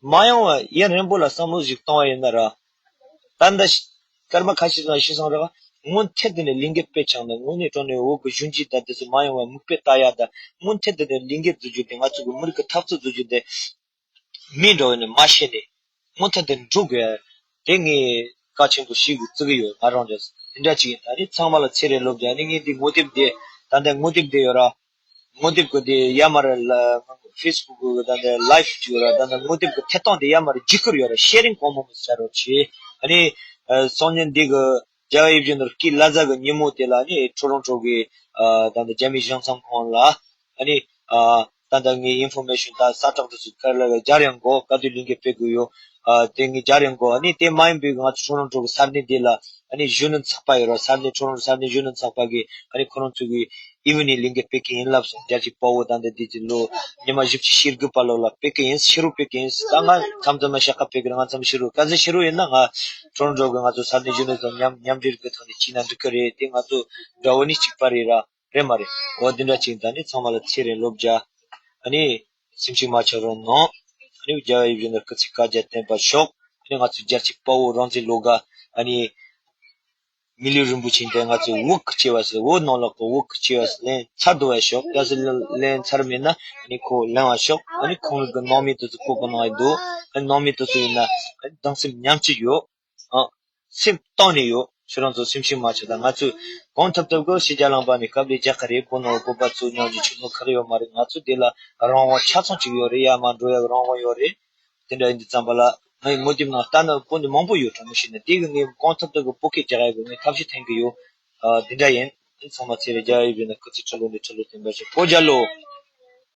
མ་ཡོང་བ་ཡུན་རིང་པོ་ལ་བསམ་བློ་ཞིག་གཏོང་བ་ཡིན་ན་ར། ད་ལྟ་ཤི་སྐར་མ་ཁ་ཤས་ཙམ་ཤི་སོང་ར། སྔོན་ཐད་དེ་ནས་ལས་འགུལ་སྤེལ་ཆགས་ནས་དངོས་གནས་དྲང་གནས་བོད་ཀྱི་གཞོན་སྐྱེས་དང་དེ་ཚོ་མ་ཡོང་བ་མིག་དཔེ་ལྟ་ཡ་དང་སྔོན་ཐད་དེ་ནས་ལས་འགུལ་བཟོ་རྒྱུ་དེ་ང་ཚོ་གི་མི་རིགས་ཀྱི་འཐབ་རྩོད་བཟོ་རྒྱུ་དེ། མི་འགྲོ་བ་ནི་མ་ཤེས་ནས་སྔོན་ཐོན་དེ་འགྲོ་དགོས་ཡ་དེ་ངས་གལ་ཆེན་པོ་ཞིག་བརྩི་གི་ཡོད། ང་རང་འདྲ་དེ་འདྲ་ཅིག་ཡིན། ད་ནི་ཚང་མ་ལ་ཚེ་རིང་ལོ་བརྒྱ། ནི་ངས་འདི་ངོ་དེབ་འདི་ད་ལྟ་ངོ་དེབ་འདི་ཡོད་ར། ངོ་དེབ་ཀྱི་འདི་ཡར་མར་ལ་ཕེ་སི་བུག་གི་ད་ལྟ་ལའིབ་ཅིག་ཡོད་ར། ད་ལྟ་ངོ་དེབ་ཀྱི་ཐད་གཏོང་འདི་ཡར་མར་བརྒྱུད་བསྐུར་ཡོད་ར། ཤེ་རིང་གང་མང་མང་བྱ་རོགས་བྱེད། ཨ་ནི་སང་ཉིན་འདི་གི་རྒྱལ་བ་ཡིད་བཞིན་ནོར་བུ་སྐུའི་བླ་གཟའ་གི་ཉིན་མོ་དེ་ལ་ནི་ཊོ་རོན་ཊོ་གི་ད་ལྟ་རྒྱ་མི་གཞུང་ཚབ་ཁང་ལ། ཨ་ནི། ཨ། ད་ལྟ་ངའི་ཨིན་ཕོར་མེ་ཤོན་ད་གསལ་བསྒྲགས་དེ་ཚོ་ག་ལ་སྦྱར་ཡང་དགོས། ག་དུས་ལས་འགུལ་སྤེལ་དགོས་ཡོད། ཨ། དེ་ངས་སྦྱར་ཡང་དགོས། ཨ་ནི་དེ་མ་ཡིན་པའི་ང་ཚོ་ཊོ་རོན་ཊོ་གི་ས་གནས་དེ་ལ་ཨ་ནི་གཞོན་ནུ་ཚོགས་པ་ཡོད་ར། ས་གནས་ཊོ་རོན་ཊོ་ས་གནས་གཞོན་ནུ་ཚོགས་པ་གིས་ཨ་ནི་ཁོ་རང་ཚོ་གི་ཨི་ཝི་ནིང་ལས་འགུལ་སྤེལ་གི་ཡིན་ལབ་སོང་། རྒྱལ་གཅེས་དཔའ་བོ་ད་ལྟ་དེ་ཚོ་ལོ་ཉི་མ་བཞི་བཅུ་ཞེ་དགུ་པ་ལོ་ལ་སྤེལ་གི་ཡིན། ཕྱི་རུ་སྤེལ་གི་ཡིན། ད་ང་མཚམས་མཚམས་ལ་ཞག་ཁ་སྤེལ་གི་རེད། ང་མཚམས་ཕྱི་རུ་ག་ཚོད་ཕྱི་རུ་ཡིན་ན་ང་ཊོ་རོན་ཊོ་གི་ང་ཚོ་ས་གནས་གཞོན་ནུ་ཚོ་མཉམ་མཉམ་འབྲེལ་གི་ཐོག་ནས་བྱས་ན་འགྲིག་གི་རེད། དེ་ང་ཚོ་དགྲ་བོ་ནི་གཅིག་པ་རེད་ར། རེད་མ་རེད། འོ་དེ་འདྲ་ཅིག་ད་ནི་ཚང་མ་ལ་ཚེ་རིང་ལོ་བརྒྱ། ཨ་ནི་སེམས་ཤུགས་མ་ཆག་རོགས་གནང་། ཨ་ནི་རྒྱལ་བ་ཡིད་བཞིན་ནོར་བུ་སྐུ་ཚེ་བསྐལ་བརྒྱར་བརྟན་པར་ཤོག་ཨ་ནི་ང་ཚོའི་རྒྱལ་གཅེས་དཔའ་བོ་རང་བཙན་བློ་དགའ། ཨ་ནི་ མི་ལུས་རིན་པོ་ཆེ་འདི་ང་ཚོས་བོད་ཀྱི་སྐྱེ་བ་ཟེར། བོད་ནང་ལོགས་ཀྱི་བོད་ཀྱི་སྐྱེ་བ་ཟེར་ལེན་ཚར་འདུག་བ་ཤོག་གལ་སྲིད་ལེན་ཚར་མེད་ན་ནི་ཁོ་ལེན་བ་ཤོག་ཨ་ནི་ཁོང་གི་ནང་མི་དེ་ཚོ་བོད་ཀྱི་ནང་ཡི་འདུག་ཨ་ནི་ནང་མི་དེ་ཚོ་ཡིན་ན་ཨ་ནི་སྡང་སེམས་ཉམས་ཀྱི་ཡོད། ཨ། སེམས་གཏིང་ནས་ཡོད། ཁྱོད་རང་ཚོ་སེམས་ཤུགས་མ་ཆག་དང་། ང་ཚོས་གང་ཐུབ་ཐུབ་ཀྱིས་ཕྱི་རྒྱལ་ལངས་པ་ནས་སྐབས་ལས་རྒྱག་གི་རེད། བོད་ནང་བོད་པ་ཚོ་མཉམ་གྱི་ཆོས་ལུགས་ཁག་ཡོད་མ་རེད། ང་ཚོ་འདི་ལ་རང་དབང་ཆ་ཚང་གཅིག་ཡོད་རེད། ཡར་མར་འགྲོ་ཡག་རང་དབང་ཡོད་རེད། དེ་འདྲ་ཡིན་དུས་ཙམ་པ་ལ་ང་ཡི་ངོ་དེབ་ནང་ལྟ་ན་བོད་འདི་མང་པོ་ཡོད། དྲང་མོ་བཤད་ན་དེ་གི་ངས་གང་ཐུབ་ཐུབ་ཀྱིས་བོད་སྐད་རྒྱག་ཡག་གི་ངས་ཐབས་ཤེས་འཐེན་གི་ཡོད། ཨ། འདི་འདྲ་ཡིན། ཚང་མ་ཚེ་རིང་རྒྱལ་བའི་ཡུལ་ན་སྐུ་ཚེ་ཁྲི་ལོ་ནས་ཁྲི་ལོ་བརྟན་པར་ཤོག་བོད་རྒྱལ་ལོ།